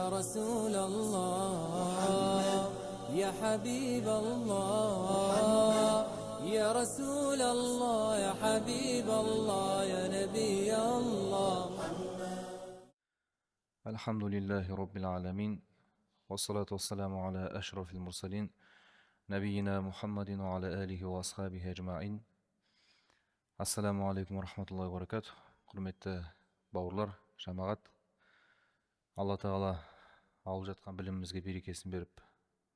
يا رسول الله يا حبيب الله يا رسول الله يا حبيب الله يا نبي الله. الحمد لله رب العالمين والصلاة والسلام على أشرف المرسلين نبينا محمد وعلى آله وأصحابه أجمعين. Ассаламу алейкум рахматуллахи ва баракатух. Құрметті бауырлар, жамағат, Алла тағала алып жатқан білімімізге берекесін беріп,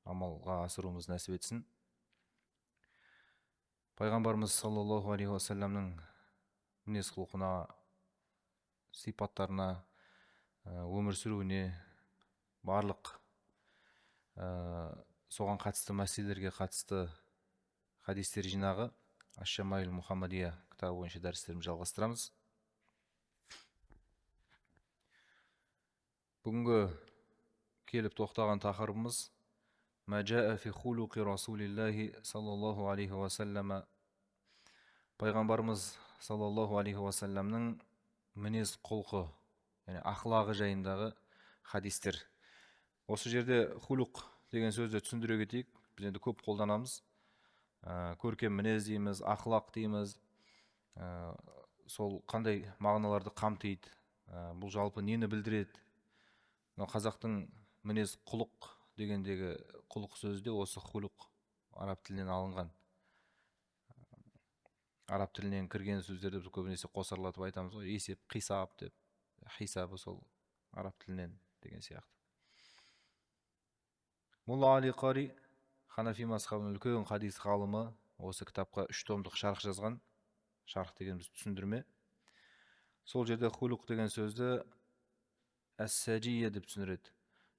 амалға асыруымызды нәсіп етсін. Пайғамбарымыз саллаллаху алейхи уассаламның мінез құлқына, сипаттарына, өмір сүруіне, барлық соған қатысты мәселелерге қатысты хадистер жинағы Аш-Шамаил Мухаммадия кітабы бойынша дәрістерімізді жалғастырамыз. Бүгінгі келіп тоқтаған тақырыбымыз Ма жаа фи хулуқи Расулиллахи саллаллаху алейхи уассалама. Пайғамбарымыз саллаллаху алейхи уассаламның мінез құлқы, яғни ахлағы жайындағы хадистер. Осы жерде хулуқ деген сөзді түсіндіре кетейік. Біз енді көп қолданамыз. Көркем мінез дейміз, ахлақ дейміз. Сол қандай мағыналарды қамтиды? Бұл жалпы нені білдіреді? Мынау қазақтың мінез құлық дегендегі құлық сөзі де осы хулуқ араб тілінен алынған. Араб тілінен кірген сөздерді біз көбінесе қосарлатып айтамыз ғой, есеп, қисап деп. Хисабы сол араб тілінен деген сияқты. Мулла Али Қари, Ханафи мазхабының үлкен хадис ғалымы, осы кітапқа 3 томдық шарх жазған. Шарх дегеніміз түсіндірме. Сол жерде хулуқ деген сөзді әс-сәжия деп түсіндіреді.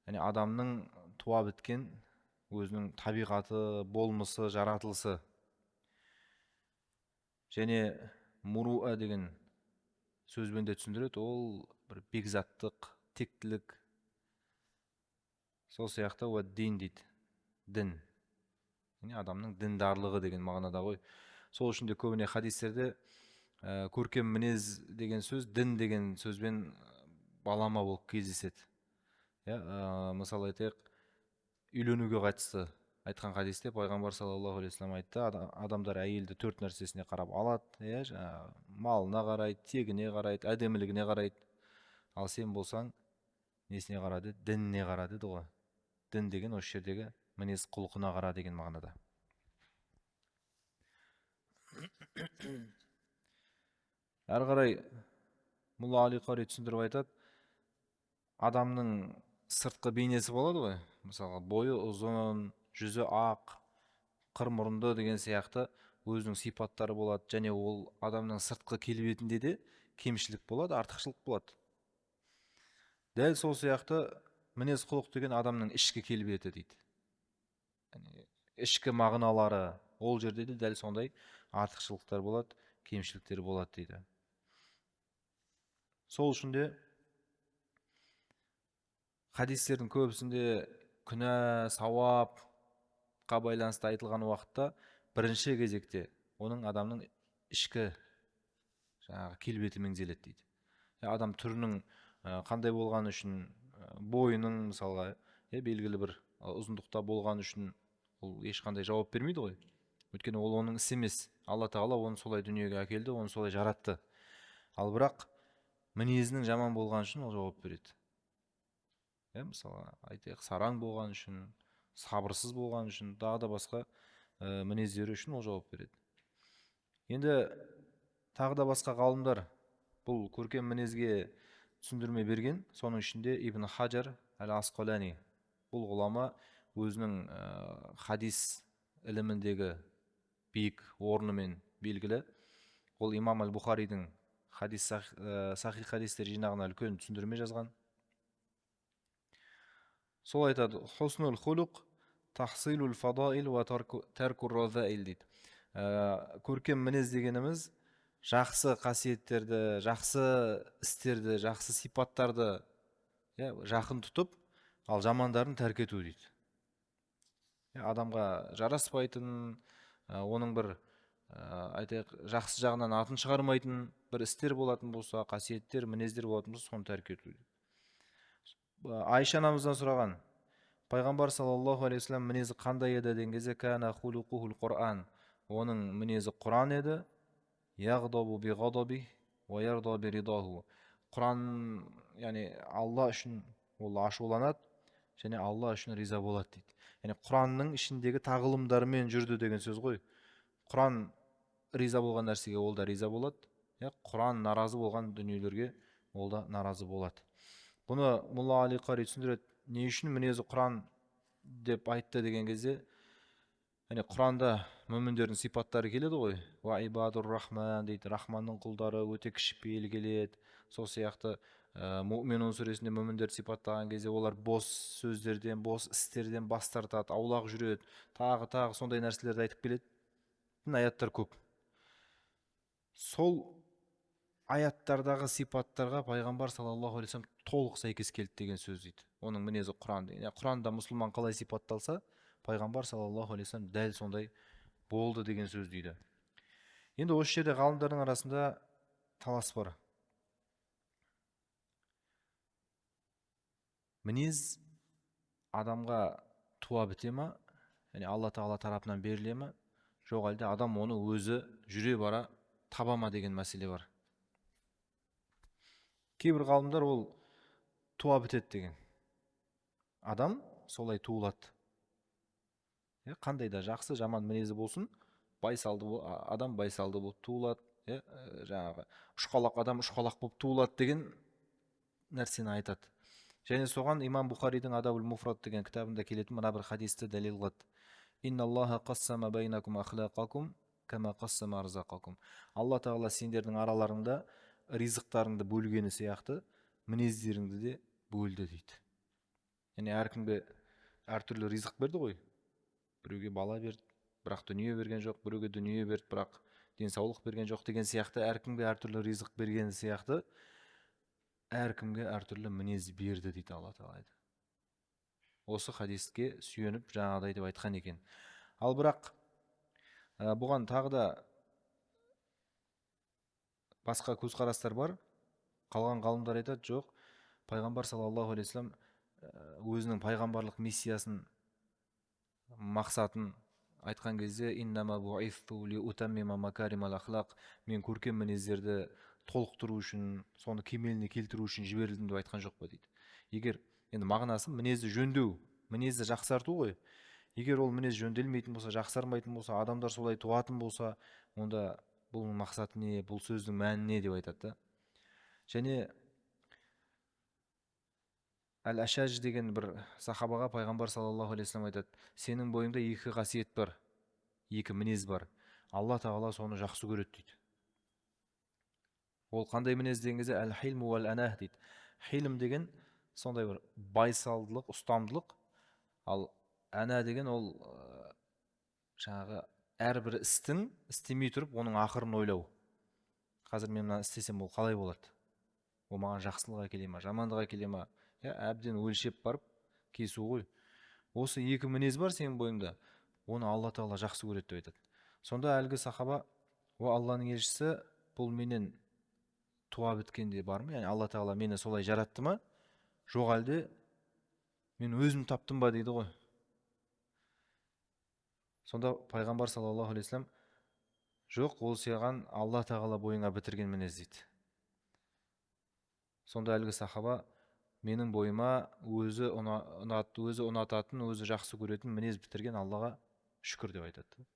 Яғни адамның туа біткен өзінің табиғаты, болмысы, жаратылысы. Және муруа деген сөзбен де түсіндіреді. Ол бір бекзаттық, тектілік. Сол сияқты уа дин дейді. Дін. Яғни адамның діндарлығы деген мағынада ғой. Сол үшін де көбіне хадистерде көркем мінез деген сөз дін деген сөзбен балама болып кездеседі. Мысалы айтайық, үйленуге қатысты айтқан хадисте пайғамбар саллаллаху алейхи вассалам айтты, адамдар әйелді 4 нәрсесіне қарап алады, жаңағы малына қарайды, тегіне қарайды, әдемілігіне қарайды. Ал сен болсаң несіне қара деді? Дініне қара деді ғой. Дін деген осы жердегі мінез құлқына қара деген мағынада. Әрі қарай Мулла Али Қари түсіндіріп айтады, адамның сыртқы бейнесі болады ғой, мысалға бойы ұзын, жүзі ақ, қыр мұрынды деген сияқты өзінің сипаттары болады, және ол адамның сыртқы келбетінде де кемшілік болады, артықшылық болады. Дәл сол сияқты мінез құлық деген адамның ішкі келбеті дейді. Яғни ішкі мағыналары, ол жерде де дәл сондай артықшылықтар болады, кемшіліктер болады дейді. Сол үшін де хадистердің көбісінде күнә, сауапқа байланысты айтылған уақытта бірінші кезекте оның адамның ішкі жаңағы келбеті меңзеледі дейді. Адам түрінің қандай болғаны үшін, бойының мысалға, белгілі бір ұзындықта болғаны үшін ол ешқандай жауап бермейді ғой. Өйткені ол оның ісі емес. Алла тағала оны солай дүниеге әкелді, оны солай жаратты. Ал бірақ мінезінің жаман болғаны үшін ол жауап береді. Мысалға айтайық, сараң болған үшін, сабырсыз болған үшін, тағы да басқа мінездері үшін ол жауап береді. Енді тағы да басқа ғалымдар бұл көркем мінезге түсіндірме берген. Соның ішінде Ибн Хажар әл-Асқалани, бұл ғұлама өзінің хадис іліміндегі биік орнымен белгілі. Ол Имам әл-Бухаридің сахих хадистер жинағына үлкен түсіндірме жазған. Сол айтады, хуснуль хулуқ тахсилул фадаил ва таркур разаил дейді. Көркем мінез дегеніміз жақсы қасиеттерді, жақсы істерді, жақсы сипаттарды, жақын тұтып, ал жамандарын тәрк ету дейді. Адамға жараспайтын, оның бір айтайық, жақсы жағынан атын шығармайтын бір істер болатын болса, қасиеттер, мінездер болатын болса, соны тәрк ету дейді. Айша анамыздан сұраған, пайғамбар саллаллаху алейхи уассалам мінезі қандай еді деген кезде, кана хулукухул Құран, оның мінезі Құран еді. Яғдабу би ғадабих уа ярда би ридаху. Құран, яғни Алла үшін ол ашуланады және Алла үшін риза болады дейді. Яғни Құранның ішіндегі тағылымдармен жүрді деген сөз ғой. Құран риза болған нәрсеге ол да риза болады, Құран наразы болған дүниелерге ол да наразы болады. Бұны Молла Али Қари түсіндіреді. Не үшін мінезі Құран деп айтты деген кезде, яғни Құранда мүміндердің сипаттары келеді ғой. Уа ибадур рахман дейді, Рахманның құлдары өте кішіпейіл келеді. Сол сияқты Муминун сүресінде мүміндерді сипаттаған кезде олар бос сөздерден, бос істерден бас тартады, аулақ жүреді, тағы сондай нәрселерді айтып келеді. Аяттар көп. Сол аяттардағы сипаттарға пайғамбар саллаллаху алейхи вассалам толық сәйкес келді деген сөз дейді. Оның мінезі Құран деген. Құранда мұсылман қалай сипатталса, пайғамбар саллаллаху алейхи вассалам дәл сондай болды деген сөз дейді. Енді осы жерде ғалымдардың арасында талас бар. Мінез адамға туа біте ма? Яғни Алла тағала тарапынан беріле ме? Жоқ әлде адам оны өзі жүре бара таба ма деген мәселе бар. Кейбір ғалымдар ол туа бітеді деген. Адам солай туылады. Қандай да жақсы, жаман мінезі болсын, байсалды адам байсалды болып туылады, жаңағы ұшқалақ адам ұшқалақ болып туылады деген нәрсені айтады. Және соған Имам Бухаридің Адабул Муфрад деген кітабында келетін мына бір хадисті дәлел қылады. Инналлаха қассама байнакум ахлақакум кама қассама арзақакум. Алла тағала сендердің араларыңда ризықтарыңды бөлгені сияқты мінездеріңді де бөлді дейді. Яғни әркімге әртүрлі ризық берді ғой. Біреуге бала берді, бірақ дүние берген жоқ, біреуге дүние берді, бірақ денсаулық берген жоқ деген сияқты әркімге әртүрлі ризық бергені сияқты әркімге әртүрлі мінез берді дейді Алла тағала. Осы хадиске сүйеніп жаңағыдай деп айтқан екен. Ал бірақ бұған тағы да басқа көзқарастар бар. Қалған ғалымдар айтады, жоқ, пайғамбар саллаллаху алейхи вассалам өзінің пайғамбарлық миссиясын, мақсатын айтқан кезде, иннама бу'исту ли утаммима макаримал ахлақ, мен көркем мінездерді толықтыру үшін, соны кемеліне келтіру үшін жіберілдім деп айтқан жоқ па дейді. Егер енді мағынасы мінезді жөндеу, мінезді жақсарту ғой. Егер ол мінез жөнделмейтін болса, жақсармайтын болса, адамдар солай туатын болса, онда бұл мақсаты не, бұл сөздің мәні не деп айтады да. Және Әл-Ашаж деген бір сахабаға пайғамбар саллаллаху алейхи вассалам айтады, сенің бойыңда екі қасиет бар, екі мінез бар. Алла тағала соны жақсы көреді дейді. Ол қандай мінез деген кезде, әл-хилму уәл-анах дейді. Хилм деген сондай бір байсалдылық, ұстамдылық. Ал ана деген ол жаңағы әрбір істің істемей тұрып оның ақырын ойлау. Қазір мен мынаны істесем ол қалай болады? Ол маған жақсылық әкеле ма, жамандық әкеле ма? Әбден өлшеп барып кесу ғой. Осы екі мінез бар сенің бойыңда, оны Алла тағала жақсы көреді деп айтады. Сонда әлгі сахаба, о Алланың елшісі, бұл менен туа біткенде бар ма? Яғни Алла тағала мені солай жаратты ма? Жоқ әлде мен өзім таптым ба дейді ғой. Сонда пайғамбар саллаллаху алейхи вассалам, жоқ, ол саған Алла тағала бойыңа бітірген мінез дейді. Сонда әлгі сахаба, менің бойыма өзі өзі ұнататын, өзі жақсы көретін мінез бітірген Аллаға шүкір деп айтады.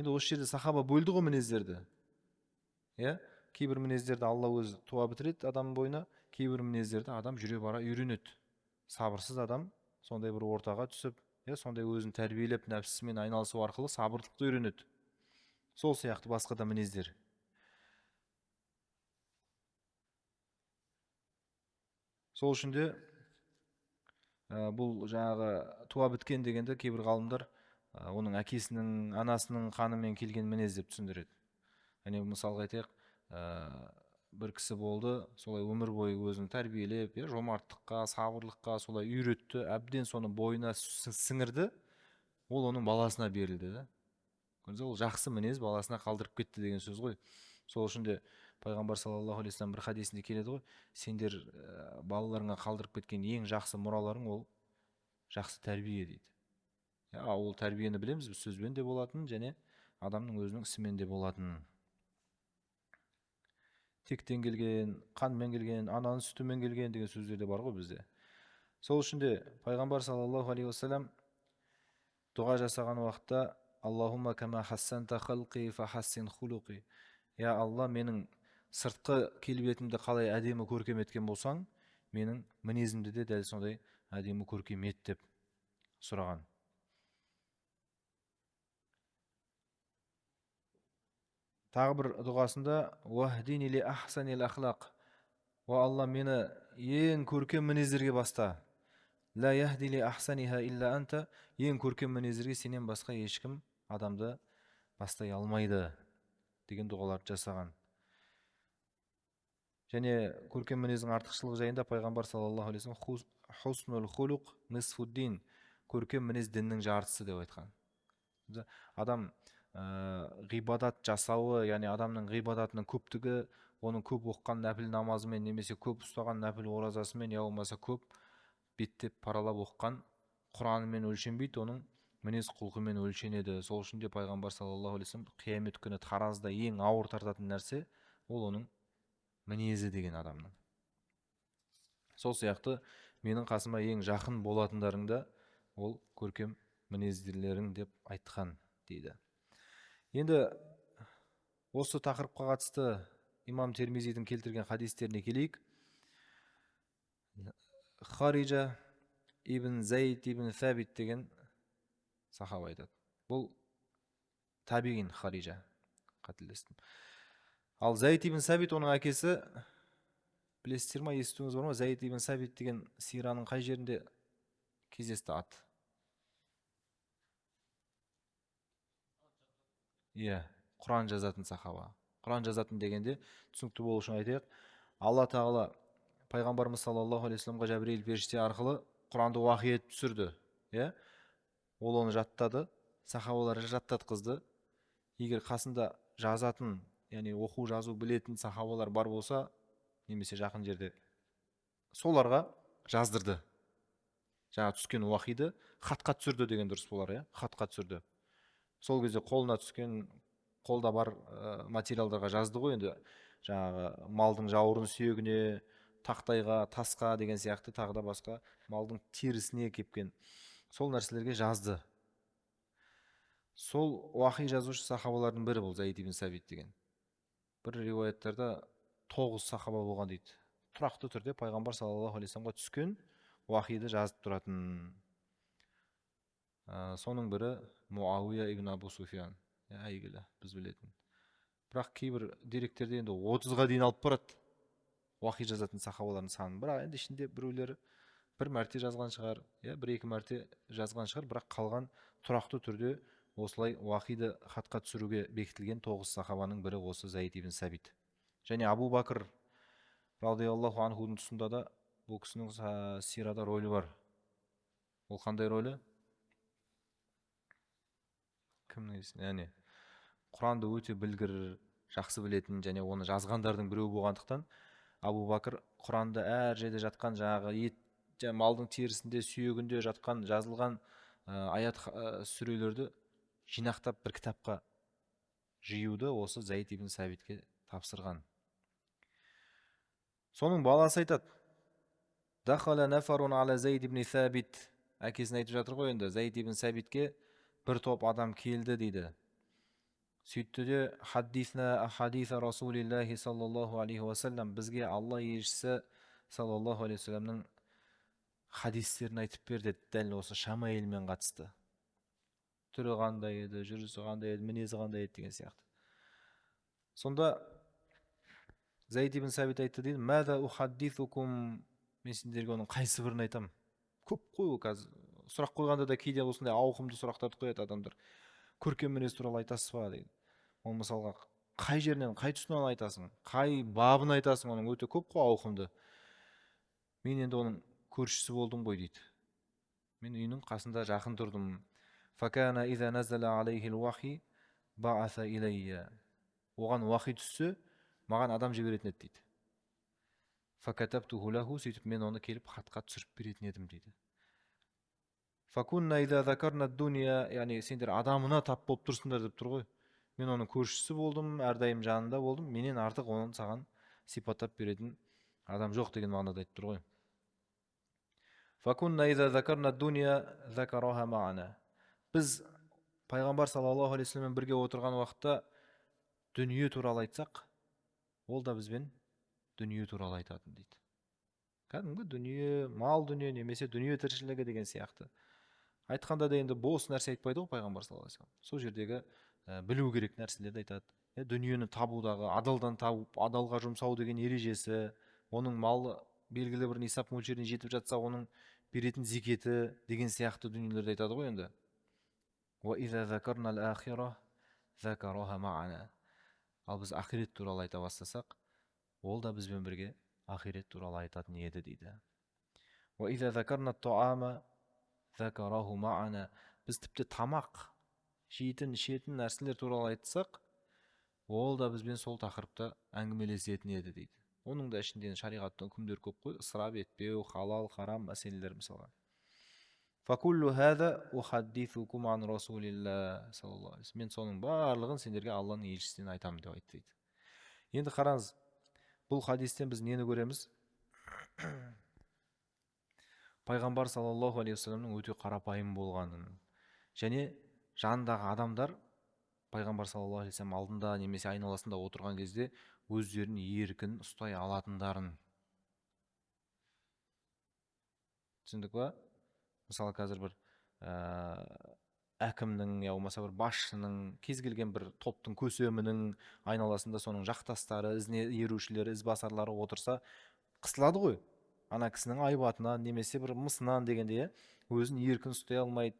Енді осы жерде сахаба бөлді ғой мінездерді. Иә? Кейбір мінездерді Алла өзі туа бітіреді адамның бойына, кейбір мінездерді адам жүре бара үйренеді. Сабырсыз адам сондай бір ортаға түсіп, сондай өзін тәрбиелеп, нәпсісімен айналысу арқылы сабырлықты үйренеді. Сол сияқты басқа да мінездер. Сол үшін де бұл жаңағы туа біткен дегенде кейбір ғалымдар оның әкесінің, анасының қанымен келген мінез деп түсіндіреді. Яғни мысалға айтайық, бір кісі болды, солай өмір бойы өзін тәрбиелеп, жомарттыққа, сабырлыққа солай үйретті, әбден соны бойына сіңірді, ол оның баласына берілді да. Көрдіңіз, ол жақсы мінез баласына қалдырып кетті деген сөз ғой. Сол үшін де Пайғамбар саллаллаху алейхи вассалам бір хадисінде келеді ғой, сендер балаларыңа қалдырып кеткен ең жақсы мұраларың ол жақсы тәрбие дейді. Ол тәрбиені білеміз, біз сөзбен де болатын, және адамның өзінің ісімен де болатын. Тектен келген, қанмен келген, ананың сүтімен келген деген сөздер де бар ғой бізде. Сол үшін де пайғамбар саллаллаху алейхи уассалам дұға жасаған уақытта Аллахумма кама хассанта халқи фахассин хулуқи. Я Алла, менің сыртқы келбетімді қалай әдемі көркем еткен болсаң, менің мінезімді де дәл сондай әдемі көркем ет деп сұраған. Тағы бір дұғасында уахдини ли ахсанил ахлақ. Уа Алла, мені ең көркем мінездерге баста. Ла яхди ли ахсаниха илля анта. Ең көркем мінездерге сенен басқа ешкім адамды бастай алмайды деген дұғаларды жасаған. Және көркем мінездің артықшылығы жайында пайғамбар саллаллаху алейхи вассалам хуснул хулуқ нисфуддин, көркем мінез діннің жартысы деп айтқан. Адам ғибадат жасауы, яғни адамның ғибадатының көптігі, оның көп оқыған нәпіл намазымен немесе көп ұстаған нәпіл оразасымен, я болмаса көп беттеп паралап оқыған Құранымен өлшенбейді, оның мінез құлқымен өлшенеді. Сол үшін де пайғамбар саллаллаху алейхи вассалам қиямет күні таразыда ең ауыр тартатын нәрсе ол оның мінезі деген адамның. Сол сияқты менің қасыма ең жақын болатындарың да ол көркем мінезділерің деп айтқан дейді. Енді осы тақырыпқа қатысты имам Термизидің келтірген хадистеріне келейік. Харижа ибн Зайд ибн Сабит деген сахаба айтады. Бұл табиғин Харижа, қателестім. Ал Зайд ибн Сабит оның әкесі, білесіздер ма, естуіңіз бар ма? Зайд ибн Сабит деген сираның қай жерінде кездесті ат? Иә, Құран жазатын сахаба. Құран жазатын дегенде түсінікті болу үшін айтайық, Алла Тағала пайғамбарымыз саллаллаху алейхи вассаламға Жәбірейіл періште арқылы Құранды уахи етіп түсірді. Иә? Ол оны жаттады, сахабалар жаттатқызды. Егер қасында жазатын, яғни оқу жазу білетін сахабалар бар болса, немесе жақын жерде, соларға жаздырды. Жаңа түскен уахиді хатқа түсірді деген дұрыс болар, иә? Хатқа түсірді. Сол кезде қолына түскен, қолда бар материалдарға жазды ғой енді, жаңағы малдың жауырын сүйегіне, тақтайға, тасқа деген сияқты, тағы да басқа малдың терісіне кепкен сол нәрселерге жазды. Сол уахи жазушы сахабалардың бірі бұл Зайд ибн Сабит деген. Бір риуаяттарда 9 сахаба болған дейді. Тұрақты түрде пайғамбар саллаллаху алейхи вассаламға түскен уахиді жазып тұратын. Соның бірі Муауия ибн Абу Суфиян, әйгілі, біз білетін. Бірақ кейбір деректерде енді 30-ға дейін алып барады уахи жазатын сахабалардың санын. Бірақ енді ішінде біреулері бір мәрте жазған шығар, бір-екі мәрте жазған шығар, бірақ қалған тұрақты түрде осылай уахиді хатқа түсіруге бекітілген 9 сахабаның бірі осы Зайд ибн Сабит. Және Абу Бәкір радиаллаху анхудың тұсында да бұл кісінің сирада рөлі бар. Ол қандай рөлі? Кімнің есінде? Яғни Құранды өте білгір, жақсы білетін және оны жазғандардың біреуі болғандықтан Абу Бәкір Құранды әр жерде жатқан жаңағы ет, малдың терісінде, сүйегінде жатқан жазылған аят сүрелерді жинақтап бір кітапқа жиюды осы Зайд ибн Сабитке тапсырған. Соның баласы айтады: Дахала нафарун ала Зайд ибн Сабит. Әкесіне айтып жатыр ғой енді, Зайд ибн Сабитке бір топ адам келді дейді. Сөйтті де хаддисна ахадиса Расулиллахи саллаллаху алейхи уассалам, бізге Алла елшісі саллаллаху алейхи уассаламның хадистерін айтып бер деді. Дәл осы шамаилмен қатысты. Түрі қандай еді, жүрісі қандай еді, мінезі қандай еді деген сияқты. Сонда Зайд ибн Сабит айтты дейді: «Маза ухаддисукум», мен сендерге оның қайсы бірін айтамын? Көп қой ол қазір. Сұрақ қойғанда да кейде осындай ауқымды сұрақтарды қояды адамдар. Көркем мінез туралы айтасыз ба дейді. Ол мысалға қай жерінен, қай тұсынан айтасың, қай бабын айтасың, оның өте көп қой ауқымды. Мен енді оның көршісі болдым ғой дейді. Мен үйінің қасында жақын тұрдым. Факана иза назала алейхи алвахи бааса илайя. Оған уахи түссе, маған адам жіберетін еді дейді. Факатабтуху лаху, сөйтіп мен оны келіп хатқа түсіріп беретін едім дейді. Факунна иза закарна дуния, яғни сендер адамына тап болып тұрсыңдар деп тұр ғой. Мен оның көршісі болдым, әрдайым жанында болдым, менен артық оны саған сипаттап беретін адам жоқ деген мағынада айтып тұр ғой. Факунна иза закарна дуния закараха маана. Біз пайғамбар саллаллаху алейхи вассаламмен бірге отырған уақытта дүние туралы айтсақ, ол да бізбен дүние туралы айтатын дейді. Кәдімгі дүние, мал дүние немесе дүние тіршілігі деген сияқты. Айтқанда да енді бос нәрсе айтпайды ғой пайғамбар саллаллаху алейхи вассалам. Сол жердегі білу керек нәрселерді айтады. Дүниені табудағы, адалдан тауып, адалға жұмсау деген ережесі, оның малы белгілі бір нисап мөлшеріне жетіп жатса, оның беретін зекеті деген сияқты дүниелерді айтады ғой енді. Ал біз ақирет туралы айта бастасақ, ол да бізбен бірге ақирет туралы айтатын еді дейді. Біз тіпті тамақ жейтін, ішетін нәрселер туралы айтсақ, ол да бізбен сол тақырыпта әңгімелесетін еді дейді. Оның да ішінде шариғаттың үкімдері көп қой, ысырап етпеу, халал, харам мәселелер мысалға. Факуллу хаза ухаддисукум ан расулилла саллаллаху алейхи вассалам. Мен соның барлығын сендерге Алланың елшісінен айтамын деп айтты дейді. Енді қараңыз, бұл хадистен біз нені көреміз? Пайғамбар саллаллаху алейхи вассаламның өте қарапайым болғанын және жанындағы адамдар пайғамбар саллаллаху алейхи вассалам алдында немесе айналасында отырған кезде өздерін еркін ұстай алатындарын. Түсіндік па? Мысалы, қазір бір әкімнің, я болмаса бір басшының, кез келген бір топтың көсемінің айналасында соның жақтастары, ізіне ерушілері, ізбасарлары отырса, қысылады ғой. Ана кісінің айбатынан немесе бір мысынан дегенде, өзін еркін ұстай алмайды,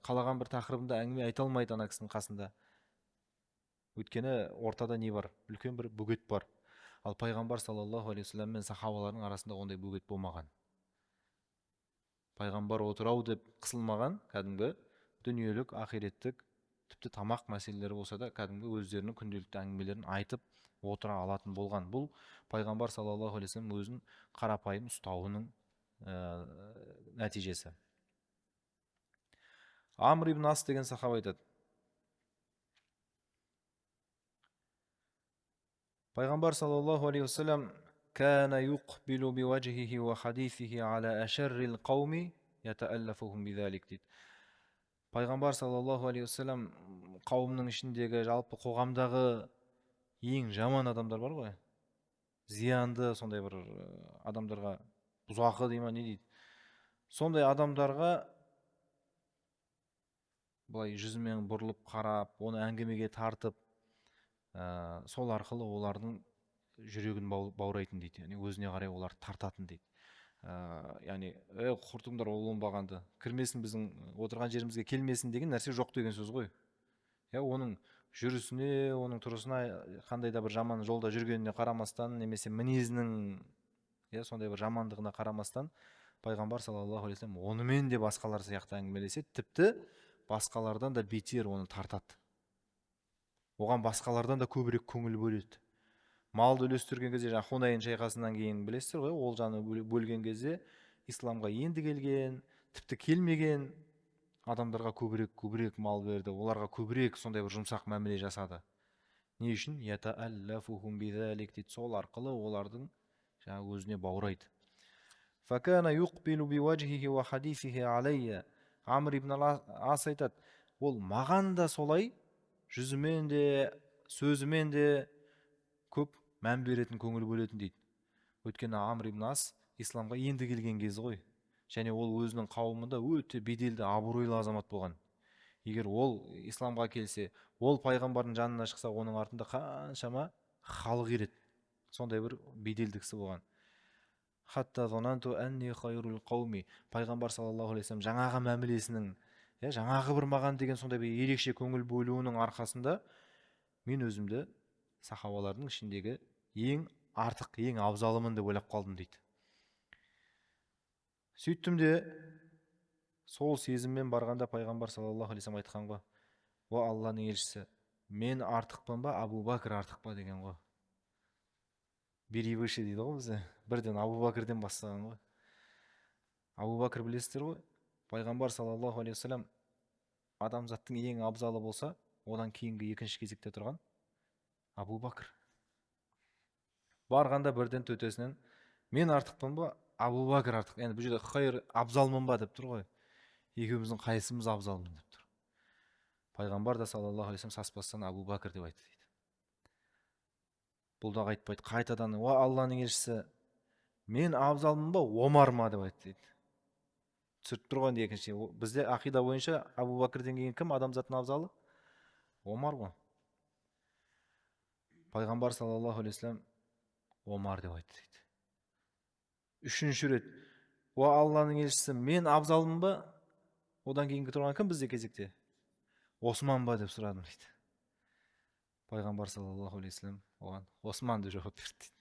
қалаған бір тақырыбында әңгіме айта алмайды ана кісінің қасында. Өйткені ортада не бар? Үлкен бір бөгет бар. Ал пайғамбар саллаллаху алейхи вассалам мен сахабалардың арасында ондай бөгет болмаған. Пайғамбар отырау деп қысылмаған, кәдімгі дүниелік, ақиреттік, тіпті тамақ мәселелері болса да кәдімгі өздерінің күнделікті әңгімелерін айтып отыра алатын болған. Бұл пайғамбар саллаллаху алейхи вассалам өзін қарапайым ұстауының нәтижесі. Амр ибн Ас деген сахаба айтады. Пайғамбар саллаллаху алейхи вассалам كان يقبل بوجهه وحديثه على أشر القوم يتألفهم بذلك дейді. Пайғамбар саллаллаху алейхи вассалам қауымның ішіндегі, жалпы қоғамдағы ең жаман адамдар бар ғой, зиянды сондай бір адамдарға, бұзақы дей ма не дейді, сондай адамдарға былай жүзімен бұрылып қарап, оны әңгімеге тартып, сол арқылы олардың жүрегін баурайтын дейді, яғни өзіне қарай олар тартатын дейді. Яғни, құртыңдар ол оңбағанды, кірмесін, біздің отырған жерімізге келмесін деген нәрсе жоқ деген сөз ғой. Оның жүрісіне, оның тұрысына, қандай да бір жаман жолда жүргеніне қарамастан, немесе мінезінің, сондай бір жамандығына қарамастан, пайғамбар саллаллаху алейхи вассалам онымен де басқалар сияқты әңгімелеседі, тіпті басқалардан да бетер оны тартады. Оған басқалардан да көбірек көңіл бөледі. Малды үлестірген кезде, жаңа Хунайн шайқасынан кейін білесіздер ғой, олжаны бөлген кезде исламға енді келген, тіпті келмеген адамдарға көбірек мал берді, оларға көбірек сондай бір жұмсақ мәміле жасады. Не үшін? Ятааллафухум бидалик дейді, сол арқылы олардың жаңа өзіне баурайды. Факана юқбилу биуажхихи ва хадисихи алайя. Амр ибн Ас айтады, ол маған да солай жүзімен де, сөзімен де көп мән беретін, көңіл бөлетін дейді. Өйткені Амр ибн Ас исламға енді келген кезі ғой. Және ол өзінің қауымында өте беделді, абыройлы азамат болған. Егер ол исламға келсе, ол пайғамбардың жанына шықса, оның артында қаншама халық ереді. Сондай бір беделді кісі болған. Хатта зананту анни хайрул қауми. Пайғамбар саллаллаху алейхи вассалам жаңағы мәмілесінің, жаңағы бір маған деген сондай бір ерекше көңіл бөлуінің арқасында мен өзімді сахабалардың ішіндегі ең артық, ең абзалымын деп ойлап қалдым дейді. Сөйттім де сол сезіммен барғанда пайғамбар саллаллаху алейхи вассалам айтқан ғой, о Алланың елшісі, мен артықпын ба, Абу Бәкір артық па деген ғой. Бери выше дейді ғой бізде. Бірден Абу Бәкірден бастаған ғой. Абу Бәкір білесіздер ғой, пайғамбар саллаллаху алейхи уассалам адамзаттың ең абзалы болса, одан кейінгі екінші кезекте тұрған Абу Бәкір. Барғанда бірден төтесінен мен артықпын ба, Абу Бәкір артық. Енді бұл жерде хайр абзалмын ба деп тұр ғой. Екеуміздің қайсымыз абзалмын деп тұр. Пайғамбар да саллаллаху алейхи уассалам саспастан Абу Бәкір деп айтты дейді. Бұл да қайтпайды. Қайтадан, уа Алланың елшісі, мен абзалмын ба, Омар ма деп айтты дейді. Түсіріп тұр ғой енді екінші. Бізде ақида бойынша Абу Бәкірден кейін кім адамзаттың абзалы? Омар ғой. Пайғамбар саллаллаху алейхи уассалам Омар деп айтты дейді. Үшінші рет, уа Алланың елшісі, мен абзалмын ба? Одан кейінгі тұрған кім бізде кезекте? Осман ба деп сұрадым дейді. Пайғамбар саллаллаху алейхи уассалам оған Осман деп жауап берді дейді.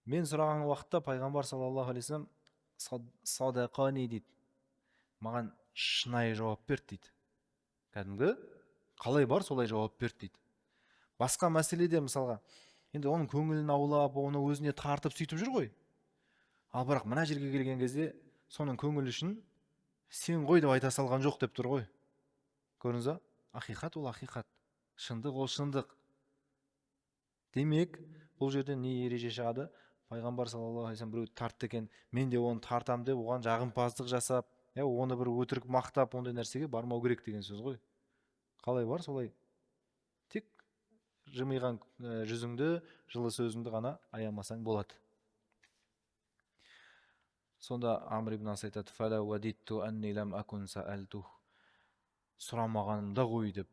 Мен сұраған уақытта пайғамбар саллаллаху алейхи уассалам садақани дейді. Маған шынайы жауап берді дейді. Кәдімгі қалай бар солай жауап берді дейді. Басқа мәселеде мысалға енді оның көңілін аулап, оны өзіне тартып сөйтіп жүр ғой. Ал бірақ мына жерге келген кезде соның көңілі үшін сен ғой деп айта салған жоқ деп тұр ғой. Көрдіңіз ба? Ақиқат ол ақиқат. Шындық ол шындық. Демек, бұл жерде не ереже шығады? Пайғамбар саллаллаху алейхи вассалам біреуді тартты екен, мен де оны тартам деп оған жағымпаздық жасап, оны бір өтірік мақтап, ондай нәрсеге бармау керек деген сөз ғой. Қалай бар солай. Тек жымиған жүзіңді, жылы сөзіңді ғана аямасаң болады. Сонда Амр ибн Ас айтады, «Фала вадитту анни лам акун саалтух». Сұрамағанымда ғой деп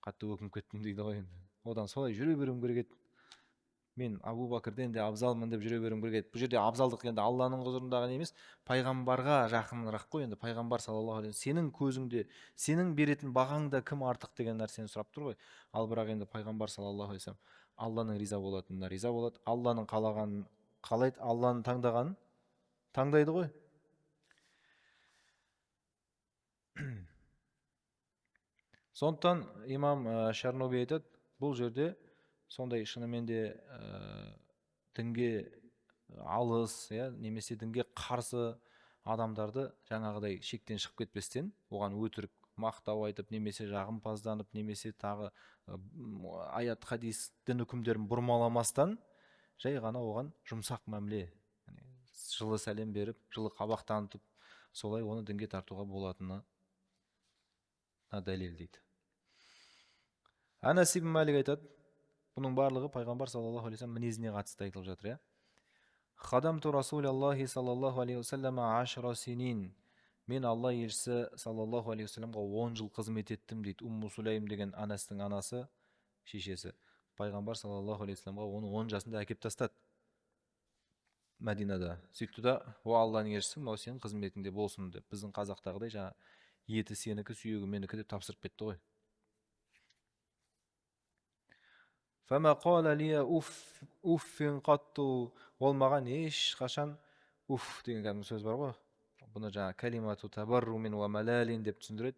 қатты өкініп кеттім дейді ғой енді. Одан солай жүре беруім керек еді. Мен Абу Бәкірден де абзалмын деп жүре беруім керек еді. Бұл жерде абзалдық енді Алланың құзырындағы не емес, пайғамбарға жақынырақ қой енді. Пайғамбар саллаллаху алейхи вассалам сенің көзіңде, сенің беретін бағаңда кім артық деген нәрсені сұрап тұр ғой. Ал бірақ енді пайғамбар саллаллаху алейхи вассалам Алланың риза болатынына риза болады, Алланың қалағанын қалайды, Алланың таңдағанын таңдайды ғой. Сондықтан имам Шарноби айтады, бұл жерде сондай шынымен де дінге алыс, немесе дінге қарсы адамдарды жаңағыдай шектен шығып кетпестен, оған өтірік мақтау айтып, немесе жағымпазданып, немесе тағы аят, хадис, дін үкімдерін бұрмаламастан, жай ғана оған жұмсақ мәміле, жылы сәлем беріп, жылы қабақ танытып, солай оны дінге тартуға болатыны дәлел дейді. Анас ибн Малик айтады, бұның барлығы пайғамбар саллаллаху алейхи вассалам мінезіне қатысты айтылып жатыр, иә. Хадамту Расулаллахи саллаллаху алейхи вассалам ашра синин. Мен Алла елшісі саллаллаху алейхи вассаламға 10 жыл қызмет еттім дейді. Умму Сулейм деген Анастың анасы, шешесі. Пайғамбар саллаллаху алейхи вассаламға оны 10 жасында әкеп тастады Мәдинада. Сөйтті да, о Алланың елшісі, мынау сенің қызметіңде болсын деп, біздің қазақтағыдай жаңа еті сенікі, сүйегі менікі деп тапсырып кетті ғой. Фама қала лия уффин қатту. Ол маған ешқашан уф деген кәдімгі сөз бар ғой. Бұны жаңа калимату табаррумин уа малалин деп түсіндіреді.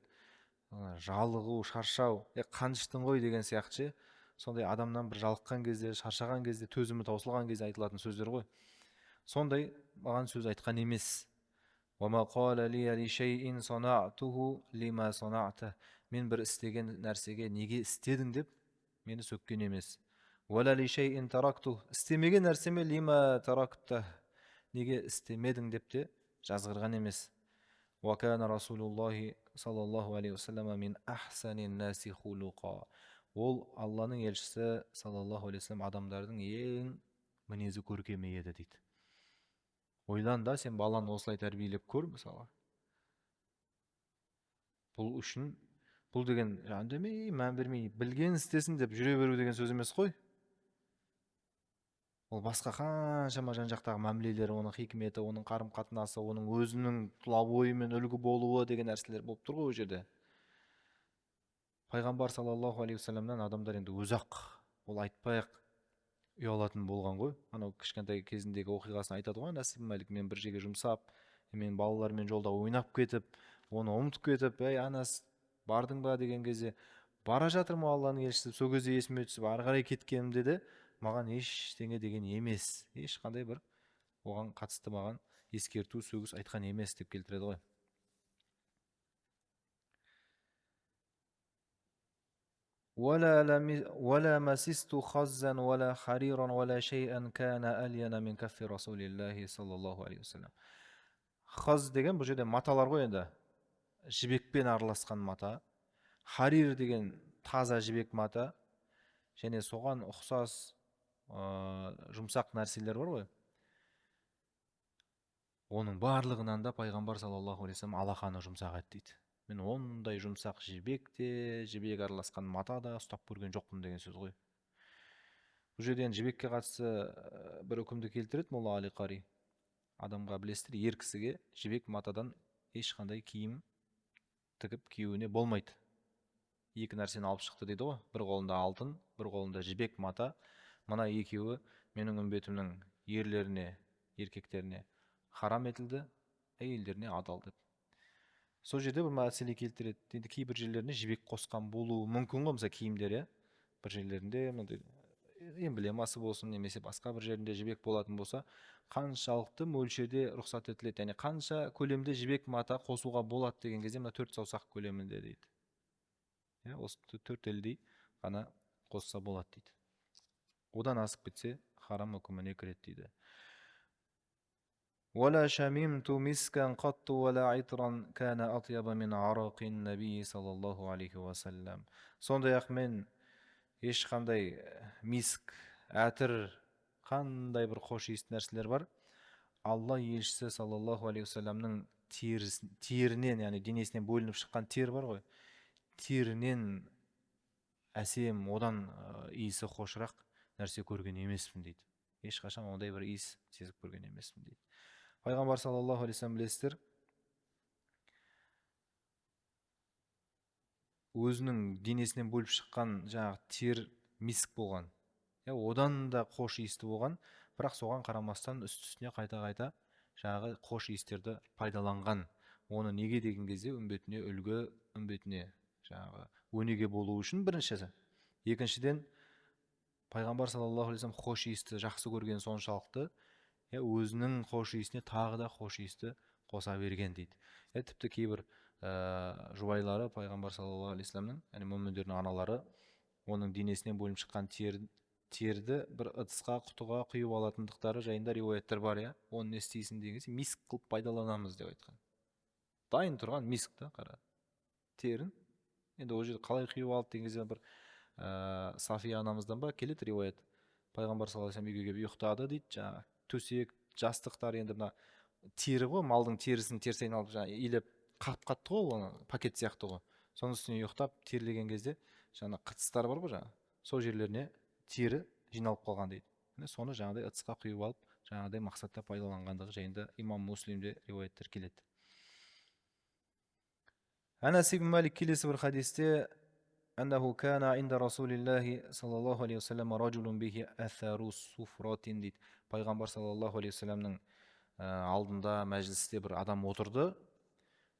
Жалығу, шаршау, қаныштың ғой деген сияқты ше. Сондай адамнан бір жалыққан кезде, шаршаған кезде, төзімі таусылған кезде айтылатын сөздер ғой. Сондай маған сөз айтқан емес. Уа қала лия ли шайин санаатуху лима санаата. Мен бір істеген нәрсеге неге істедің деп мені сөккен емес. Уа ли шайин таракту. Істемеген нәрсеме лима таракта. Неге істемедің деп те жазғырған емес. Уа кана Расулуллахи саллаллаху алейхи уассалам мин ахсанин наси хулуқа. Ол Алланың елшісі саллаллаху алейхи уассалам адамдардың ең мінезі көркемі еді дейді. Ойлан да, сен баланы осылай тәрбиелеп көр мысалы. Бұл үшін, бұл деген үндемей, мән бермей, білген істесін деп жүре беру деген сөз емес қой. Ол басқа қаншама жан-жақтағы мәмілелері, оның хикметі, оның қарым-қатынасы, оның өзінің тұла бойымен үлгі болуы деген нәрселер болып тұр ғой ол жерде. Пайғамбар саллаллаху алейхи уассаламнан адамдар енді өзі-ақ, ол айтпай-ақ ұялатын болған ғой. Анау кішкентай кезіндегі оқиғасын айтады ғой, Анас ибн Малик, мен бір жерге жұмсап, мен балалармен жолда ойнап кетіп, оны ұмытып кетіп, әй Анас, бардың ба деген кезде, Бара жатырмын Алланың елшісі, сол кезде есіме түсіп, ары қарай кеткенімде де маған ештеңе деген емес, ешқандай бір оған қатысты маған ескерту, сөгіс айтқан емес деп келтіреді ғой. وَلَا مَسِسْتُ خَزًّا وَلَا حَرِيرًا وَلَا شَيْئًا كَانَ أَلْيَنَ مِنْ كَفِّ رَسُولِ اللَّهِ صَلَّى اللَّهُ عَلَيْهِ وَسَلَّمَ. Хаз деген бұл жерде маталар ғой енді, жібекпен араласқан мата. Харир деген таза жібек мата, және соған ұқсас жұмсақ нәрселер бар ғой. Оның барлығынан да пайғамбар саллаллаху алейхи вассалам алақаны жұмсақ еді дейді. Мен ондай жұмсақ жібек те, жібек араласқан мата да ұстап көрген жоқпын деген сөз ғой. Бұл жерде енді жібекке қатысты бір үкімді келтіреді Молла Али Қари. Адамға білесіздер, ер кісіге жібек матадан ешқандай киім тігіп киюіне болмайды. Екі нәрсені алып шықты дейді ғой. Бір қолында алтын, бір қолында жібек мата. Мына екеуі менің үмбетімнің ерлеріне, еркектеріне харам етілді, әйелдеріне адал деп. Сол жерде бір мәселе келтіреді. Енді кейбір жерлеріне жібек қосқан болуы мүмкін ғой, мысалы киімдер, иә. Бір жерлерінде мынандай эмблемасы болсын, немесе басқа бір жерінде жібек болатын болса, қаншалықты мөлшерде рұқсат етіледі, яғни қанша көлемде жібек мата қосуға болады деген кезде мына 4 саусақ көлемінде дейді. Иә, осы 4 елдей ғана қосса болады дейді. Одан асып кетсе харам үкіміне кіреді дейді. وَلَا شَمِمْتُ مِسْكًا قَطُّ وَلَا عِطْرًا كَانَ أَطْيَبَ مِنْ عَرَقِ النَّبِيِّ صَلَّى اللَّهُ عَلَيْهِ وَسَلَّمَ. Сондай-ақ мен ешқандай миск, әтір, қандай бір хош иісті нәрселер бар, Алла елшісі саллаллаху алейхи уассаламның терінен, яғни денесінен бөлініп шыққан тер бар ғой, терінен әсем, одан иісі хошырақ нәрсе көрген емеспін дейді. Ешқашан ондай бір иіс сезіп көрген емеспін дейді. Пайғамбар саллаллаху алейхи уассалам білесіздер, өзінің денесінен бөліп шыққан жаңағы тер миск болған, одан да хош иісті болған, бірақ соған қарамастан үсті-үстіне қайта-қайта жаңағы хош иістерді пайдаланған. Оны неге деген кезде үмбетіне үлгі, үмбетіне жаңағы өнеге болу үшін біріншісі. Екіншіден, пайғамбар саллаллаху алейхи уассалам хош иісті жақсы көрген соншалықты, өзінің хош иісіне тағы да хош иісті қоса берген дейді. Тіпті кейбір жұбайлары пайғамбар саллаллаху алейхи уассаламның, яғни мүміндердің аналары, оның денесінен бөлініп шыққан терді бір ыдысқа, құтыға құйып алатындықтары жайында риуаяттар бар, иә. Оны не істейсің деген кезде миск қылып пайдаланамыз деп айтқан. Дайын тұрған миск та, қара. Терін. Енді ол жерде қалай құйып алды деген кезде бір Сафия анамыздан ба келеді риуаят. Пайғамбар саллаллаху алейхи вассалам үйге келіп ұйықтады дейді, жаңағы төсек, жастықтар, енді мына тері ғой, малдың терісін теріс айналып жаңа илеп қатып қатты ғой, оны пакет сияқты ғой. Соның үстіне ұйықтап терлеген кезде жаңа қытыстар бар ғой жаңа, сол жерлеріне тері жиналып қалған дейді. Міне соны жаңағыдай ыдысқа құйып алып, жаңағыдай мақсатта пайдаланғандығы жайында Имам Муслимде риуаяттар келеді. Анас ибн Малик келесі бір хадисте أنه كان عند رسول الله صلى الله عليه وسلم رجل به أثر صفرة дейді. Пайғамбар саллаллаху алейхи уассаламның алдында мәжілісте бір адам отырды.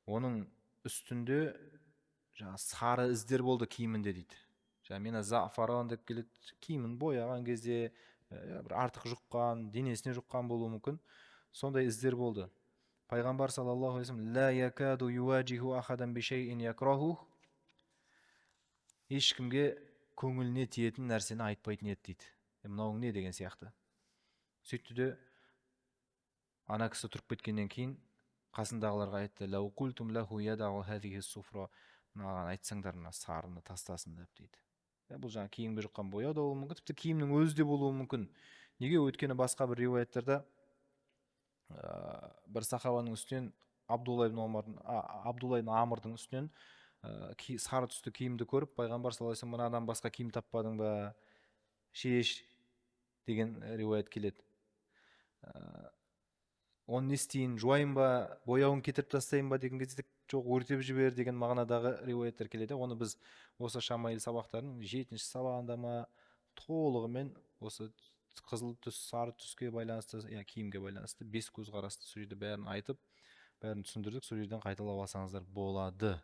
Оның үстінде жаңа сары іздер болды киімінде дейді. Жаңа мені зафаран деп келеді, киімін бояған кезде бір артық жұққан, денесіне жұққан болуы мүмкін. Сондай іздер болды. Пайғамбар саллаллаху алейхи уассалам ла якаду юважиху ахадан бишейин якраху, ешкімге көңіліне тиетін нәрсені айтпайтын еді дейді. Мынауың не деген сияқты. Сөйтті де ана кісі тұрып кеткеннен кейін қасындағыларға айтты: «Лау қултум лаху ядау хазихи суфра», мынаған айтсаңдар мына сарыны тастасын деп дейді. Бұл жаңа киімге жұққан бояу да болуы мүмкін, тіпті киімнің өзі де болуы мүмкін. Неге? Өйткені басқа бір риуаяттарда бір сахабаның үстінен Абдулла ибн Омардың, Абдулла ибн Амрдың үстінен сары түсті киімді көріп, пайғамбар саллаллаху алейхи вассалам мынадан басқа киім таппадың ба, шеш деген риуаят келеді. Оны не істейін, жуайын ба, бояуын кетіріп тастайын ба деген кезде жоқ, өртеп жібер деген мағынадағы риуаяттар келеді. Оны біз осы Шамаил сабақтарының 7-ші сабағында ма толығымен осы қызыл түс, сары түске байланысты, я киімге байланысты 5 көзқарасты сол жерде бәрін айтып, бәрін түсіндірдік. Сол жерден қайталап алсаңыздар болады.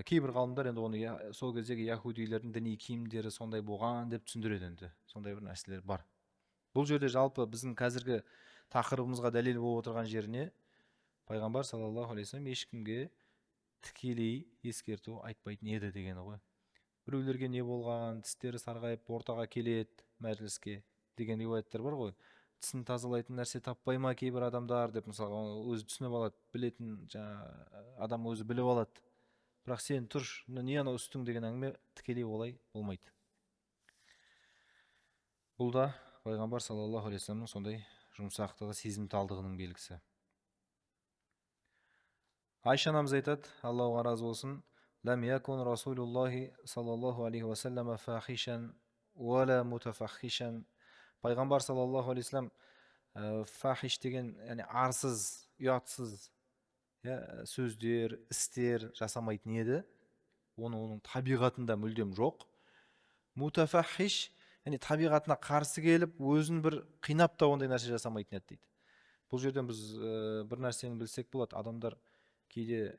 Кейбір ғалымдар енді оны сол кездегі яхудилердің діни киімдері сондай болған деп түсіндіреді енді. Сондай бір нәрселер бар. Бұл жерде жалпы біздің қазіргі тақырыбымызға дәлел болып отырған жеріне пайғамбар саллаллаху алейхи вассалам ешкімге тікелей ескерту айтпайтын еді дегені ғой. Біреулерге не болған, тістері сарғайып ортаға келеді мәжіліске деген риуаяттар бар ғой. Тісін тазалайтын нәрсе таппай ма кейбір адамдар деп, мысалға, өзі түсініп алады, білетін жаңа адам өзі біліп алады. Бірақ сен тұршы, не анау үстің деген әңгіме тікелей олай болмайды. Бұл да пайғамбар саллаллаху алейхи вассаламның сондай жұмсақтығы, сезімталдығының белгісі. Айша анамыз айтады, Алла оған разы болсын, ләм якун Расулуллахи саллаллаху алейхи уассалам фахишан уала мутафахишан. Пайғамбар саллаллаху алейхи вассалам фахиш деген, яғни арсыз, ұятсыз сөздер, істер жасамайтын еді. Оны оның табиғатында мүлдем жоқ. Мутафахиш, яғни табиғатына қарсы келіп, өзін бір қинап та ондай нәрсе жасамайтын еді дейді. Бұл жерден біз бір нәрсені білсек болады. Адамдар кейде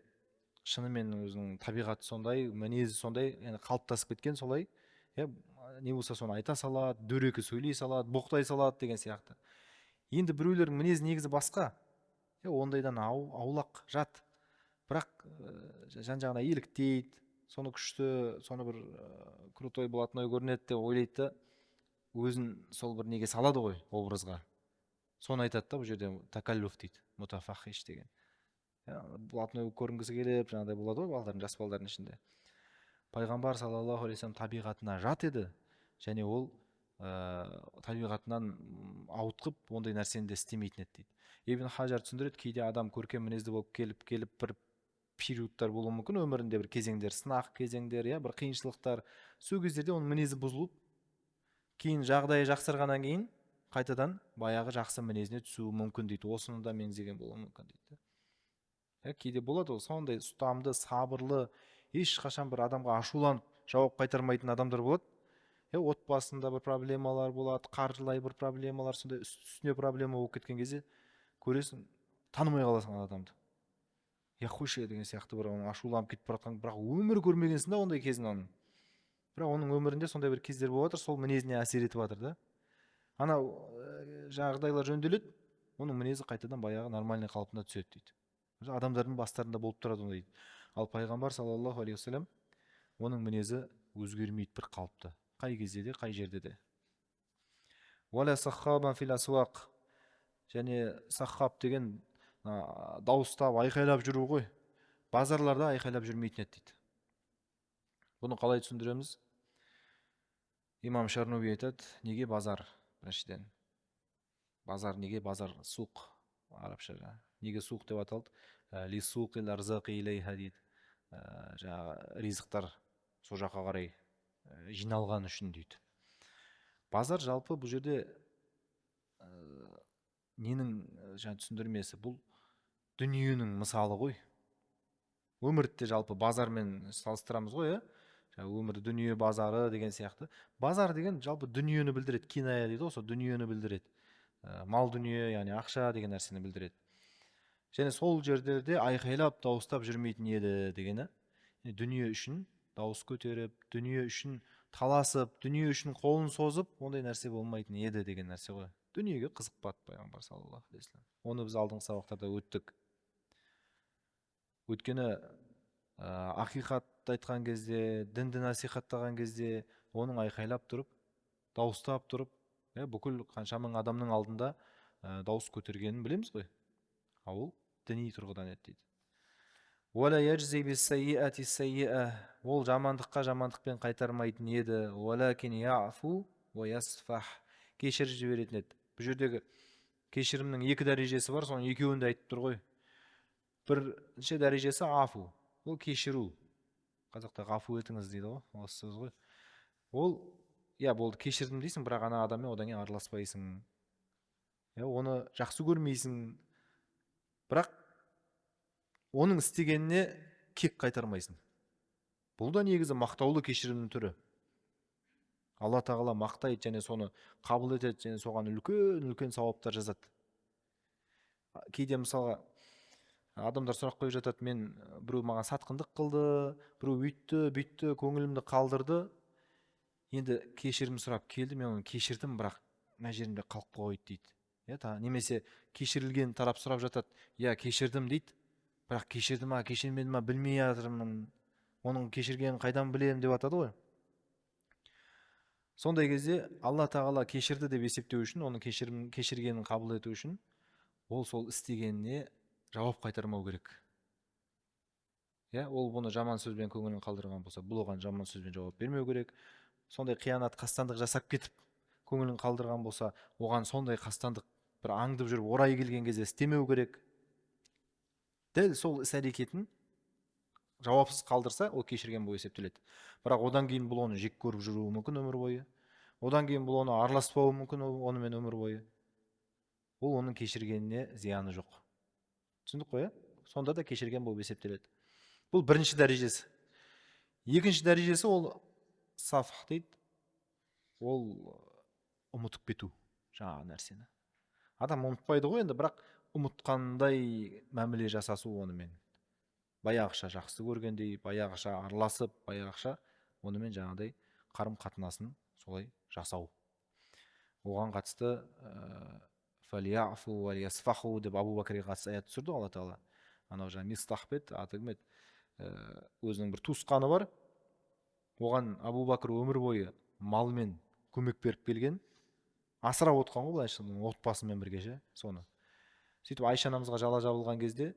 шынымен өзінің табиғаты сондай, мінезі сондай, яғни қалыптасып кеткен солай, не болса соны айта салады, дөрекі сөйлей салады, боқтай салады деген сияқты. Енді біреулердің мінезі негізі басқа, ондайдан аулақ жат, бірақ жан жағына еліктейді, соны күшті, соны бір крутой блатной көрінеді деп ойлайды да, өзін сол бір неге салады ғой, образға. Соны айтады да бұл жерде такаллюф дейді, мутафахиш деген. Блатной көрінгісі келіп, жаңағыдай болады ғой балдардың, жас балдардың ішінде. Пайғамбар саллаллаху алейхи вассалам табиғатына жат еді, және ол табиғатынан ауытқып ондай нәрсені де істемейтін еді дейді. Ибн Хажар түсіндіреді, кейде адам көркем мінезді болып келіп бір периодтар болуы мүмкін өмірінде, бір кезеңдер, сынақ кезеңдер, иә, бір қиыншылықтар. Сол кездерде оның мінезі бұзылып, кейін жағдайы жақсарғаннан кейін қайтадан баяғы жақсы мінезіне түсуі мүмкін дейді. Осыны да меңзеген болуы мүмкін дейді. Кейде болады ол сондай ұстамды, сабырлы, ешқашан бір адамға ашуланып жауап қайтармайтын адамдар болады. Отбасында бір проблемалар болады, қаржылай бір проблемалар, сондай үстіне проблема болып кеткен кезде көресің, танымай қаласың ана адамды. Я қойшы деген сияқты бір оның ашуланып кетіп бара жатқан, бірақ өмір көрмегенсің да ондай кезін оның. Бірақ оның өмірінде сондай бір кездер болып жатыр, сол мінезіне әсер етіп жатыр да. Анау жағдайлар жөнделеді, оның мінезі қайтадан баяғы нормальный қалпына түседі дейді. Адамдардың бастарында болып тұрады ондай дейді. Ал пайғамбар саллаллаху алейхи уассалам оның мінезі өзгермейді бір қалыпты. Қай кезде де, қай жерде де. Уала саххабан фил асуақ. Және саххаб деген дауыстап айқайлап жүру ғой. Базарларда айқайлап жүрмейтін еді дейді. Бұны қалай түсіндіреміз? Имам Шарнуби айтады, неге базар біріншіден? Базар неге базар? Суқ арабша. Неге суқ деп аталды? Ли суқил арзақи илейха дейді. Жаңағы ризықтар сол жаққа қарай жиналған үшін дейді. Базар жалпы бұл жерде ненің жаңа түсіндірмесі? Бұл дүниенің мысалы ғой. Өмірді де жалпы базармен салыстырамыз ғой, иә? Жаңа өмір дүние базары деген сияқты. Базар деген жалпы дүниені білдіреді, киная дейді ғой, сол дүниені білдіреді. Мал дүние, яғни ақша деген нәрсені білдіреді. Және сол жерлерде айқайлап дауыстап жүрмейтін еді дегені. Дүние үшін дауыс көтеріп, дүние үшін таласып, дүние үшін қолын созып, ондай нәрсе болмайтын еді деген нәрсе ғой. Дүниеге қызықпады пайғамбар саллаллаху алейхи вассалам. Оны біз алдыңғы сабақтарда өттік. Өйткені ақиқатты айтқан кезде, дінді насихаттаған кезде оның айқайлап тұрып, дауыстап тұрып, бүкіл қанша мың адамның алдында дауыс көтергенін білеміз ғой. Ал ол діни тұрғыдан еді дейді. Уала яджзи биссайиати сайиа. Ол жамандыққа жамандықпен қайтармайтын еді. Уалакин яфу уа ясфах. Кешіріп жіберетін еді. Бұл жердегі кешірімнің екі дәрежесі бар, соның екеуін де айтып тұр ғой. Бірінші дәрежесі афу, ол кешіру. Қазақта ғафу етіңіз дейді ғой, осы сөз ғой. Ол, иә, болды, кешірдім дейсің, бірақ ана адаммен одан кейін араласпайсың. Иә, оны жақсы көрмейсің. Бірақ оның істегеніне кек қайтармайсың. Бұл да негізі мақтаулы кешірімнің түрі. Алла тағала мақтайды және соны қабыл етеді және соған үлкен-үлкен сауаптар жазады. Кейде мысалға Адамдар сұрақ қойып жатады, мен біреу маған сатқындық қылды, біреу үйтті, бүйтті, көңілімді қалдырды. Енді кешірім сұрап келді, мен оны кешірдім, бірақ мына жерімде қалып қойды дейді. Иә, немесе кешірілген тарап сұрап жатады, иә кешірдім дейді, бірақ кешірді ма, кешірмеді ма білмей жатырмын, оның кешіргенін қайдан білемін деп атады ғой. Сондай кезде Алла тағала кешірді деп есептеу үшін, оның кешіргенін қабыл ету үшін, ол сол істегеніне жауап қайтармау керек. Иә, ол бұны жаман сөзбен көңілін қалдырған болса, бұл оған жаман сөзбен жауап бермеу керек. Сондай қиянат, қастандық жасап кетіп көңілін қалдырған болса, оған сондай қастандық бір аңдып жүріп орайы келген кезде істемеу керек. Дәл сол іс әрекетін жауапсыз қалдырса, ол кешірген болып есептеледі. Бірақ одан кейін бұл оны жек көріп жүруі мүмкін өмір бойы. Одан кейін бұл оны араласпауы мүмкін онымен өмір бойы. Ол оның кешіргеніне зияны жоқ. Түсіндік қой, иә? Сонда да кешірген болып есептеледі. Бұл бірінші дәрежесі. Екінші дәрежесі ол сафх дейді. Ол ұмытып кету жаңағы нәрсені. Адам ұмытпайды ғой енді, бірақ ұмытқандай мәміле жасасу онымен. Баяғыша жақсы көргендей, баяғыша араласып, баяғыша онымен жаңағыдай қарым-қатынасын солай жасау. Оған қатысты фалияфу валиясфаху деп Абу Бәкірге қатысты аят түсірді Алла тағала. Анау жаңа Мистах бет, аты кім еді? Өзінің бір туысқаны бар. Оған Абу Бәкір өмір бойы малмен көмек беріп келген, асырап отқан ғой былайша, отбасымен бірге ше, соны. Сөйтіп Айша анамызға жала жабылған кезде,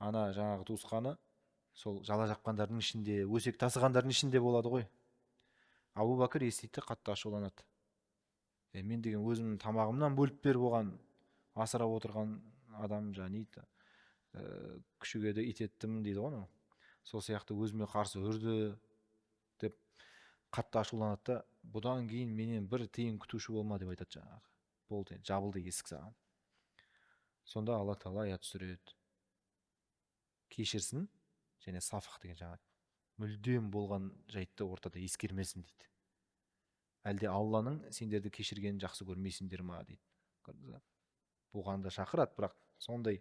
ана жаңағы туысқаны сол жала жапқандардың ішінде, өсек тасығандардың ішінде болады ғой. Абу Бәкір естиді, қатты ашуланады. Мен деген өзімнің тамағымнан бөліп беріп оған асырап отырған адам жаңа күшіге де ит еттім дейді ғой анау. Сол сияқты өзіме қарсы үрді деп қатты ашуланады да, бұдан кейін менен бір тиын күтуші болма деп айтады жаңағы. Болды, жабылды есік саған. Сонда Алла тағала аят түсіреді. Кешірсін және сафх деген жаңағы мүлдем болған жайтты ортада ескермесін дейді. Әлде Алланың сендерді кешіргенін жақсы көрмейсіңдер ма дейді. Көрдіңіз ба? Бұған да шақырады, бірақ сондай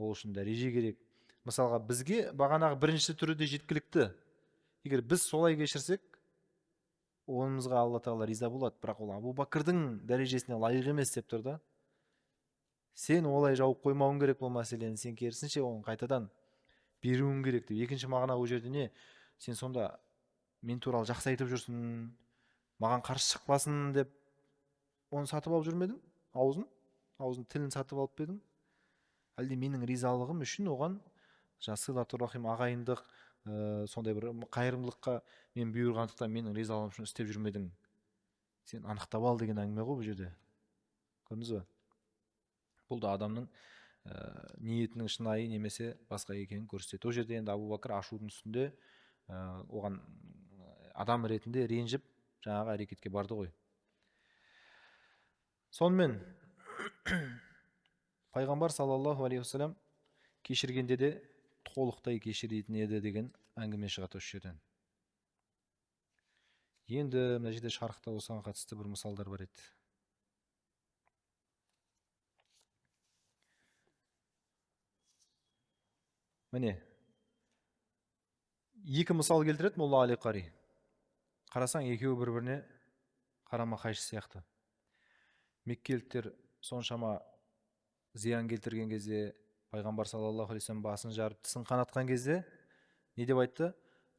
ол үшін дәреже керек. Мысалға бізге бағанағы бірінші түрі де жеткілікті. Егер біз солай кешірсек, онымызға Алла тағала риза болады, бірақ ол Абу Бәкірдің дәрежесіне лайық емес деп тұр да. Сен олай жауып қоймауың керек бұл мәселені, сен керісінше оны қайтадан беруің керек деп. Екінші мағына ол жерде не? Сен сонда мен туралы жақсы айтып жүрсің, маған қарсы шықпасын деп оны сатып алып жүрмедің? Аузын тілін сатып алып па едің? Әлде менің ризалығым үшін оған жаңа силатур рахим, ағайындық, сондай бір қайырымдылыққа мен бұйырғандықтан менің ризалығым үшін істеп жүрмедің? Сен анықтап ал деген әңгіме ғой бұл жерде. Көрдіңіз бе? Бұл да адамның ниетінің шынайы немесе басқа екенін көрсетеді. Ол жерде енді Абу Бәкір ашудың үстінде оған адам ретінде ренжіп жаңағы әрекетке барды ғой. Сонымен пайғамбар саллаллаху алейхи уассалам кешіргенде де толықтай кешіретін еді деген әңгіме шығады осы жерден. Енді мына жерде шархта осыған қатысты бір мысалдар бар еді. Міне, екі мысал келтіреді Молла Али Қари. Қарасаң, екеуі бір-біріне қарама-қайшы сияқты. Меккеліктер соншама зиян келтірген кезде, пайғамбар саллаллаху алейхи вассалам басын жарып, тісін қанатқан кезде не деп айтты?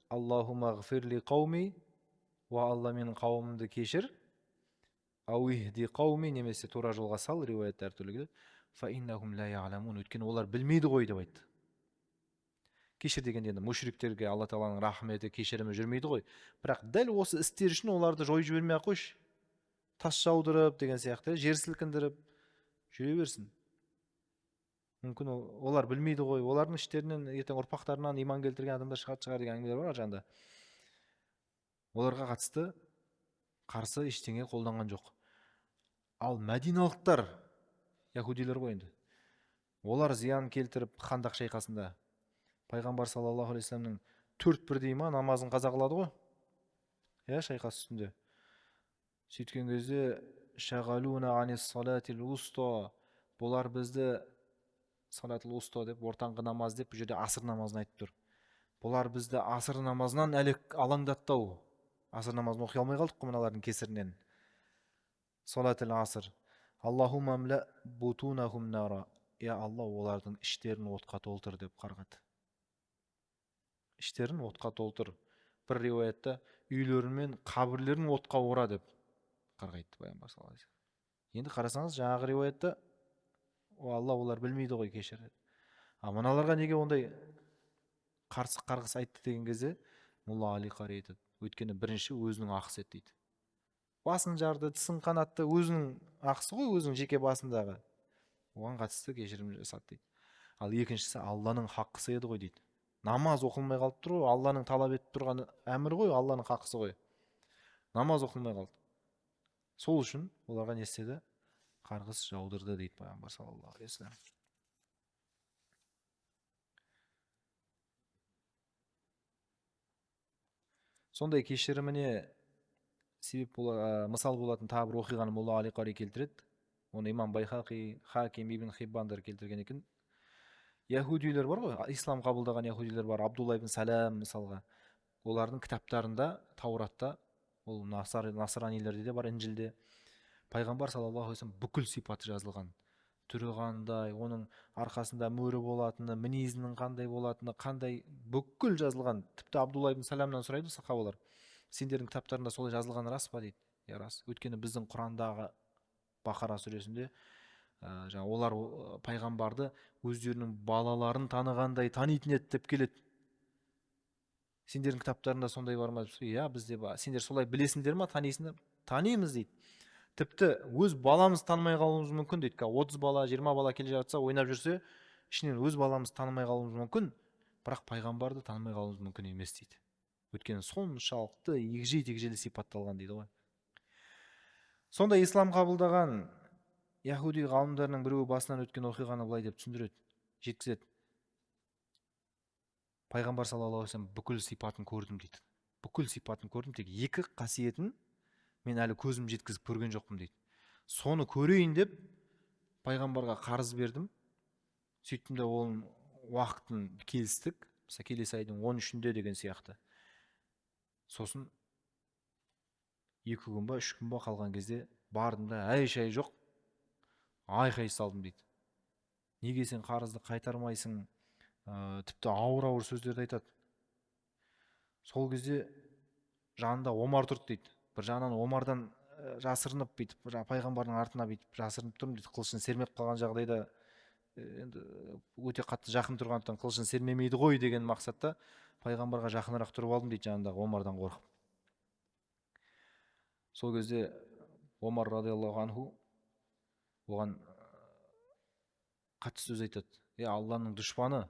Аллахумма ғфир ли қауми, уа Алла менің қауымымды кешір, ау ихди қауми, немесе тура жолға сал, риуаятта әртүрлі келеді. Фа иннахум ла я'ламун, өйткені олар білмейді ғой деп айтты. Кешір дегенде енді мушриктерге Алла тағаланың рахметі, кешірімі жүрмейді ғой. Бірақ дәл осы істер үшін оларды жойып жібермей ақ қойшы. Тас жаудырып деген сияқты, жер сілкіндіріп жүре берсін. Мүмкін олар білмейді ғой, олардың іштерінен ертең ұрпақтарынан иман келтірген адамдар шығады шығар деген әңгімелер бар ар жағында. Оларға қатысты қарсы ештеңе қолданған жоқ. Ал мәдиналықтар, яһудилер ғой енді, олар зиян келтіріп Хандақ шайқасында пайғамбар саллаллаху алейхи вассаламның 4 бірдей ма намазын қаза қылады ғой, иә, шайқас үстінде. Сөйткен кезде шағалуна анис салатил уста, бұлар бізді Салатул усто деп, ортаңғы намаз деп, бұл жерде асыр намазын айтып тұр. Бұлар бізді асыр намазынан әлек алаңдатты ау. Асыр намазын оқи алмай қалдық қой мыналардың кесірінен. Салатул аср. Аллахумма амла бутунахум нара. Я Алла, олардың іштерін отқа толтыр деп қарғады. Іштерін отқа толтыр. Бір риуаятта үйлері мен қабірлерін отқа ора деп қарғайды пайғамбар саллаллаху алейхи вассалам. Енді қарасаңыз, жаңағы риуаятта о Алла, олар білмейді ғой, кешір деді. А мыналарға неге ондай қарсы қарғыс айтты деген кезде Молла Али Қари айтады: өйткені бірінші өзінің ақысы еді дейді. Басын жарды, тісін қанатты, өзінің ақысы ғой, өзінің жеке басындағы. Оған қатысты кешірім жасады дейді. Ал екіншісі Алланың хақысы еді ғой дейді. Намаз оқылмай қалып тұр ғой, Алланың талап етіп тұрған әмірі ғой, Алланың хақысы ғой. Намаз оқылмай қалды. Сол үшін оларға не істеді? Қарғыс жаудырды дейді пайғамбар саллаллаху алейхи вассалам. Сондай кешіріміне себеп бола, мысал болатын тағы бір оқиғаны Молла Али Қари келтіреді. Оны имам Байхақи, Хаким, Ибн Хиббандар келтірген екен. Яһудилер бар ғой, ислам қабылдаған яһудилер бар, Абдулла ибн Салам мысалға. Олардың кітаптарында, Тауратта, ол насранилерде де бар, Інжілде пайғамбар саллаллаху алейхи вассалам бүкіл сипаты жазылған. Түрі қандай, оның арқасында мөрі болатыны, мінезінің қандай болатыны, қандай бүкіл жазылған. Тіпті Абдулла ибн Саламнан сұрайды сахабалар: сендердің кітаптарында солай жазылған рас па дейді. Иә, рас. Өйткені біздің Құрандағы Бақара сүресінде жаңа олар пайғамбарды өздерінің балаларын танығандай танитын еді деп келеді. Сендердің кітаптарында сондай бар ма? Иә, бізде бар. Сендер солай білесіңдер ма, танисыңдар? Танимыз дейді. Тіпті өз баламыз танымай қалуымыз мүмкін дейді. 30 бала, 20 бала келе жатса, ойнап жүрсе, ішінен өз баламыз танымай қалуымыз мүмкін, бірақ пайғамбарды танымай қалуымыз мүмкін емес дейді. Өйткені соншалықты егжей-тегжейлі сипатталған дейді ғой. Сонда ислам қабылдаған яһуди ғалымдарының біреуі басынан өткен оқиғаны былай деп түсіндіреді, жеткізеді. Пайғамбар саллаллаху алейхи вассалам бүкіл сипатын көрдім дейді. Бүкіл сипатын көрдім, тек екі қасиетін мен әлі көзім жеткізіп көрген жоқпын дейді. Соны көрейін деп пайғамбарға қарыз бердім. Сөйттім де оның уақытын келістік. Мысалы, келесі айдың 13-інде деген сияқты. Сосын 2 күн ба, 3 күн ба қалған кезде бардым да, әй шай жоқ, айқай салдым дейді. Неге сен қарызды қайтармайсың? Тіпті ауыр-ауыр сөздерді айтады. Сол кезде жанында Омар тұрды дейді. Бір жағынан Омардан жасырынып бүйтіп, пайғамбардың артына бүйтіп жасырынып тұрмын дейді. Қылышын сермеп қалған жағдайда енді өте қатты жақын тұрғандықтан қылышын сермемейді ғой деген мақсатта пайғамбарға жақынырақ тұрып алдым дейді, жанындағы Омардан қорқып. Сол кезде Омар радиаллаху анху оған қатты сөз айтады. Е, Алланың дұшпаны,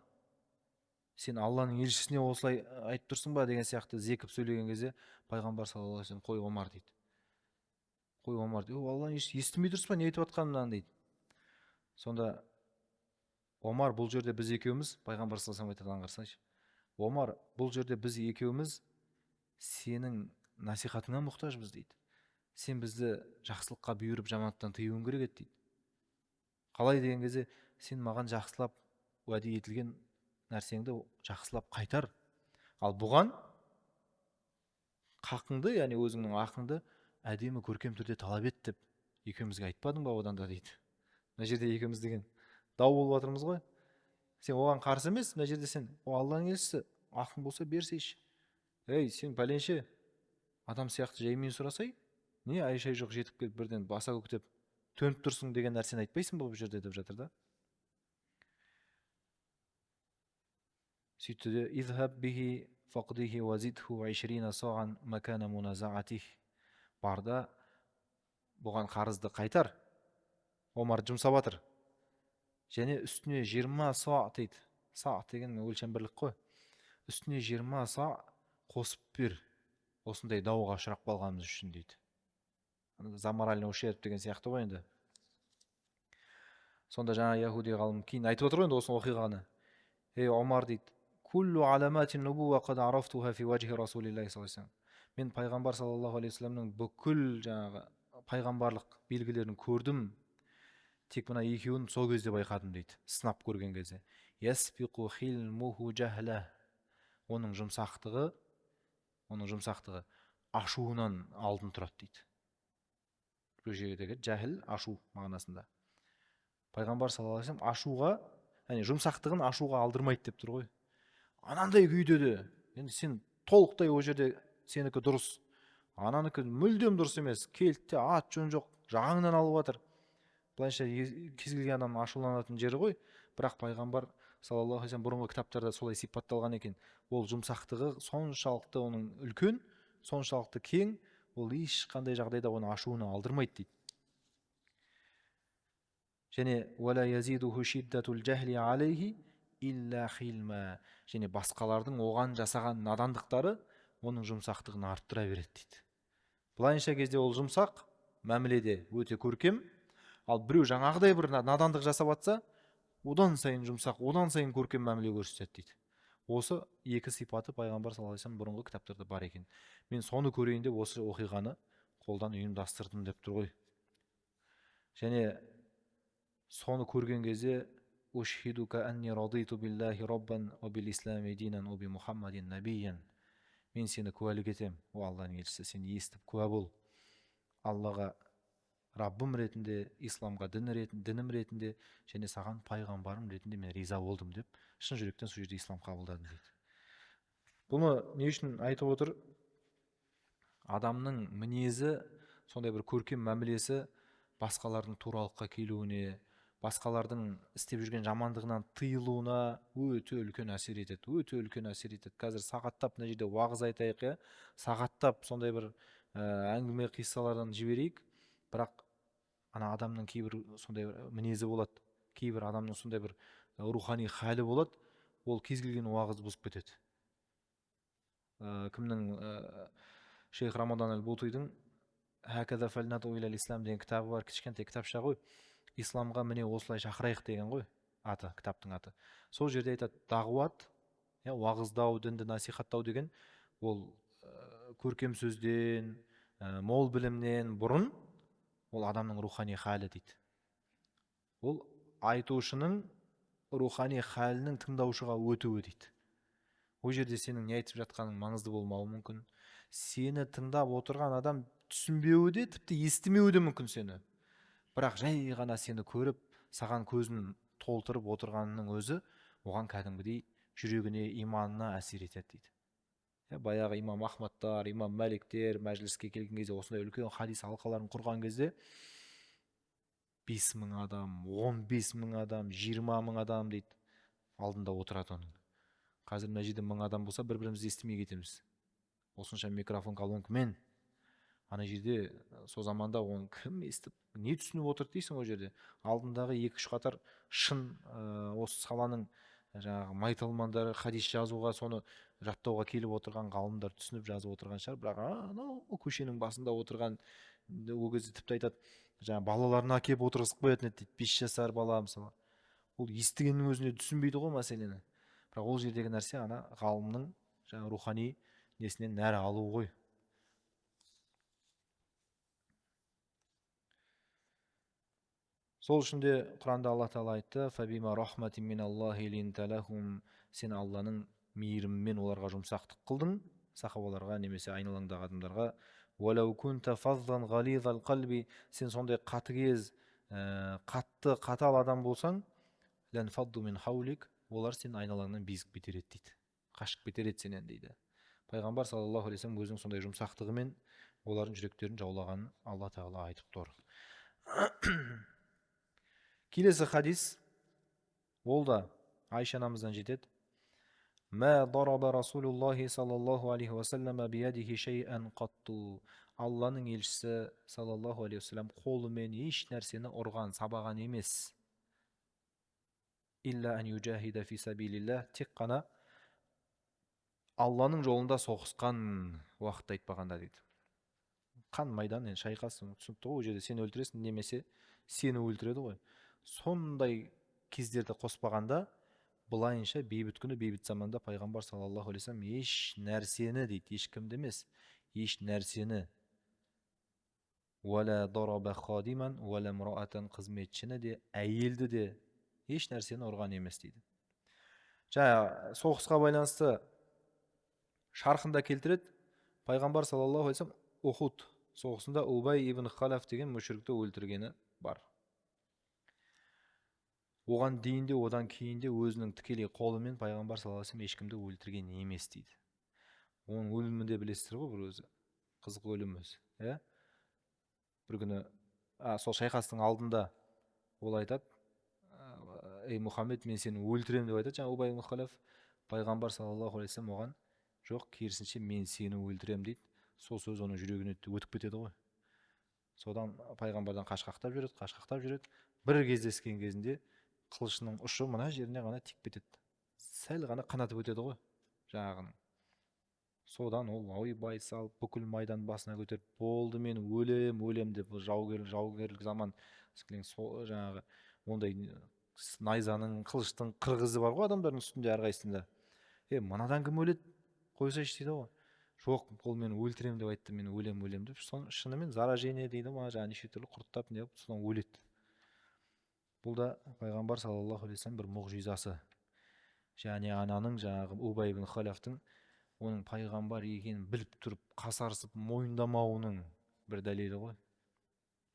сен Алланың елшісіне осылай айтып тұрсың ба деген сияқты зекіп сөйлеген кезде пайғамбар саллаллаху алейхи вассалам, қой Омар дейді. Қой Омар дейді. О, Алланың елшісі, естімей тұрсың ба не айтып жатқанымнан дейді. Сонда Омар, бұл жерде біз екеуміз, пайғамбар саллаллаху алейхи вассалам айтады, аңғарсаңшы. Омар, бұл жерде біз екеуміз сенің насихатыңа мұқтажбыз дейді. Сен бізді жақсылыққа бұйырып, жамандықтан тыюың керек еді дейді. Қалай деген кезде, сен маған жақсылап уәде етілген нәрсеңді жақсылап қайтар. Ал бұған хақыңды, яғни өзіңнің ақыңды әдемі көркем түрде талап ет деп екеумізге айтпадың ба одан да дейді. Мына жерде екеуміз деген дау болып жатырмыз ғой. Сен оған қарсы емес, мына жерде сен, о, Алланың елшісі, ақың болса берсейші. Ей, сен пәленше адам сияқты жаймен сұрасай, не ай-шай жоқ жетіп келіп бірден баса көктеп төніп тұрсың деген нәрсені айтпайсың ба бұл жерде деп жатыр да. Сөйтті де, «Изхаб бихи фақдихи уа зидху ишрина саған макана муназаатих». Бар да бұған қарызды қайтар. Омар жұмсап жатыр. Және үстіне 20 са дейді. Са деген өлшем бірлік қой. Үстіне 20 са қосып бер. Осындай дауға ұшырап қалғанымыз үшін дейді. За моральный ущерб деген сияқты ғой енді. Сонда жаңа яһуди ғалым кейін айтып отыр ғой енді осы оқиғаны. Ей Омар дейді, «Куллу аламати нубуа қад арафтуха фи ваджхи расулиллахи саллаллаху алейхи вассалам». Мен пайғамбар саллаллаху алейхи вассаламның бүкіл жаңағы пайғамбарлық белгілерін көрдім. Тек мына екеуін сол кезде байқадым дейді, сынап көрген кезде. Ясбиқу хилмуху жахла. Оның жұмсақтығы ашуынан алдын тұрады дейді. Бұл жердегі жахил ашу мағынасында. Пайғамбар саллаллаху алейхи вассалам ашуға, яғни жұмсақтығын ашуға алдырмайды деп тұр ғой. Анандай күйде де, енді сен толықтай ол жерде сенікі дұрыс, ананікі мүлдем дұрыс емес, келді де ат жөн жоқ, жағаңнан алып жатыр. Былайша кез келген адам ашуланатын жері ғой. Бірақ пайғамбар саллаллаху алейхи вассалам бұрынғы кітаптарда солай сипатталған екен. Ол жұмсақтығы соншалықты оның үлкен, соншалықты кең, ол ешқандай жағдайда оны ашуына алдырмайды дейді. Және уәлә язидуху шиддатул жахли алейхи илля хилма. Және басқалардың оған жасаған надандықтары оның жұмсақтығын арттыра береді дейді. Былайынша кезде ол жұмсақ, мәміледе өте көркем, ал біреу жаңағыдай бір надандық жасап атса, одан сайын жұмсақ, одан сайын көркем мәміле көрсетеді дейді. Осы екі сипаты пайғамбар саллаллаху алейхи вассалам бұрынғы кітаптарда бар екен. Мен соны көрейін деп осы оқиғаны қолдан ұйымдастырдым деп тұр ғой. Және соны көрген кезде ушхидука анни радиту биллахи раббан ва бил ислами динан ва би мухаммадин набиян. Мен сені куәлік етем, о Алланың елшісі, сен естіп куә бол. Аллаға Раббым ретінде, исламға дінім ретінде және саған пайғамбарым ретінде мен риза болдым деп шын жүректен сол жерде ислам қабылдадым дейді. Бұны не үшін айтып отыр? Адамның мінезі, сондай бір көркем мәмілесі басқалардың туралыққа келуіне, басқалардың істеп жүрген жамандығынан тыйылуына өте үлкен әсер етеді, өте үлкен әсер етеді. Қазір сағаттап мына жерде уағыз айтайық, иә, сағаттап сондай бір әңгіме қиссалардан жіберейік, бірақ ана адамның кейбір сондай бір мінезі болады, кейбір адамның сондай бір рухани халі болады, ол кез келген уағызды бұзып кетеді. Кімнің Шейх Рамадан әл-Бутидің «Хаказа фалнату илал ислам» деген кітабы бар, кішкентай кітапша ғой. Исламға міне осылай шақырайық деген ғой аты, кітаптың аты. Сол жерде айтады, дағуат, уағыздау, дінді насихаттау деген ол көркем сөзден, мол білімнен бұрын ол адамның рухани халі дейді. Ол айтушының рухани халінің тыңдаушыға өтуі дейді. Ол жерде сенің не айтып жатқаның маңызды болмауы мүмкін. Сені тыңдап отырған адам түсінбеуі де, тіпті естімеуі де мүмкін сені. Бірақ жай ғана сені көріп, саған көзін толтырып отырғанының өзі оған кәдімгідей жүрегіне, иманына әсер етеді дейді. Баяғы имам Ахмадтар, имам Мәликтер мәжіліске келген кезде, осындай үлкен хадис алқаларын құрған кезде 5000 адам, 15000 адам, 20000 адам дейді алдында отырады оның. Қазір мына жерде 1000 адам болса, бір-бірімізді естімей кетеміз. Осынша микрофон колонкамен. Ана жерде сол заманда оны кім естіп, не түсініп отыр дейсің ол жерде. Алдындағы 2-3 қатар шын осы саланың жаңағы майталмандары хадис жазуға, соны жаттауға келіп отырған ғалымдар түсініп жазып отырған шығар. Бірақ анау көшенің басында отырған, ол кезде тіпті айтады, жаңа балаларын әкеліп отырғызып қоятын еді дейді, 5 жасар бала мысалы. Ол естігеннің өзіне түсінбейді ғой мәселені. Бірақ ол жердегі нәрсе ана ғалымның жаңа рухани несінен нәр алу ғой. Сол үшін де Құранда Алла Тағала айтты: «Фабима рахматин миналлахи линта лахум». Сен Алланың мейірімімен оларға жұмсақтық қылдың, сахабаларға немесе айналаңдағы адамдарға. «Уалау кунта фаззан ғализал қалби». Сен сондай қатыгез, қатты, қатал адам болсаң, лән фадду мин хаулик, олар сенің айналаңнан безіп кетер еді дейді, қашып кетер еді сенен дейді. Пайғамбар саллаллаху алейхи вассалам өзінің сондай жұмсақтығымен олардың жүректерін жаулағанын Алла Тағала айтып тұр. Келесі хадис, ол да Айша анамыздан жетеді. Мә дараба Расулуллахи саллаллаху алейхи уассалам биядихи шайан қатту. Алланың елшісі саллаллаху алейхи уассалам қолымен еш нәрсені ұрған, сабаған емес. Илля ан юджахида фи сабилиллах, тек қана Алланың жолында соғысқан уақытта айтпағанда дейді. Қан майдан, енді шайқас, түсінікті ғой, ол жерде сені өлтіресің немесе сені өлтіреді ғой. Сондай кездерді қоспағанда, былайынша бейбіт күні, бейбіт заманда пайғамбар саллаллаху алейхи вассалам еш нәрсені дейді, ешкімді емес, еш нәрсені Уәлә дараба хадиман, уәлә мраатан, қызметшіні де, әйелді де еш нәрсені ұрған емес дейді. Жаңа соғысқа байланысты шархында келтіреді, пайғамбар саллаллаху алейхи вассалам Ухуд соғысында Убай ибн Халаф деген мүшрикті өлтіргені бар. Оған дейін де, одан кейін де өзінің тікелей қолымен пайғамбар саллаллаху алейхи вассалам ешкімді өлтірген емес дейді. Оның өлімін де білесіздер ғой, бір өзі қызық өлім өзі, иә? Бір күні сол шайқастың алдында ол айтады: «Ей Мұхаммед, мен сені өлтіремін», – деп айтады жаңа Убай ибн Халаф. Пайғамбар саллаллаху алейхи вассалам оған: «Жоқ, керісінше, мен сені өлтіремін», – дейді. Сол сөз оның жүрегіне өтіп кетеді ғой. Содан пайғамбардан қашқақтап жүреді, қашқақтап жүреді. Бір кездескен кезінде қылышының ұшы мына жеріне ғана тиіп кетеді, сәл ғана қанатып өтеді ғой жаңағының. Содан ол ойбай салып, бүкіл майдан басына көтеріп, болды, мен өлем, өлем деп. Жаугерлік заман, сол жаңағы ондай найзаның, қылыштың қырғызы бар ғой адамдардың үстінде әрқайсысында. Мынадан кім өледі, қойсайшы дейді ғой. Жоқ, ол мені өлтірем деп айтты, мен өлем, өлем деп. Соны шынымен заражение дейді ма, жаңағы неше түрлі құрттап не қылып, содан өледі. Бұл да пайғамбар саллаллаху алейхи вассалам бір мұғжизасы. Және ананың жаңағы Убай ибн Халафтың оның пайғамбар екенін біліп тұрып қасарысып мойындамауының бір дәлелі ғой.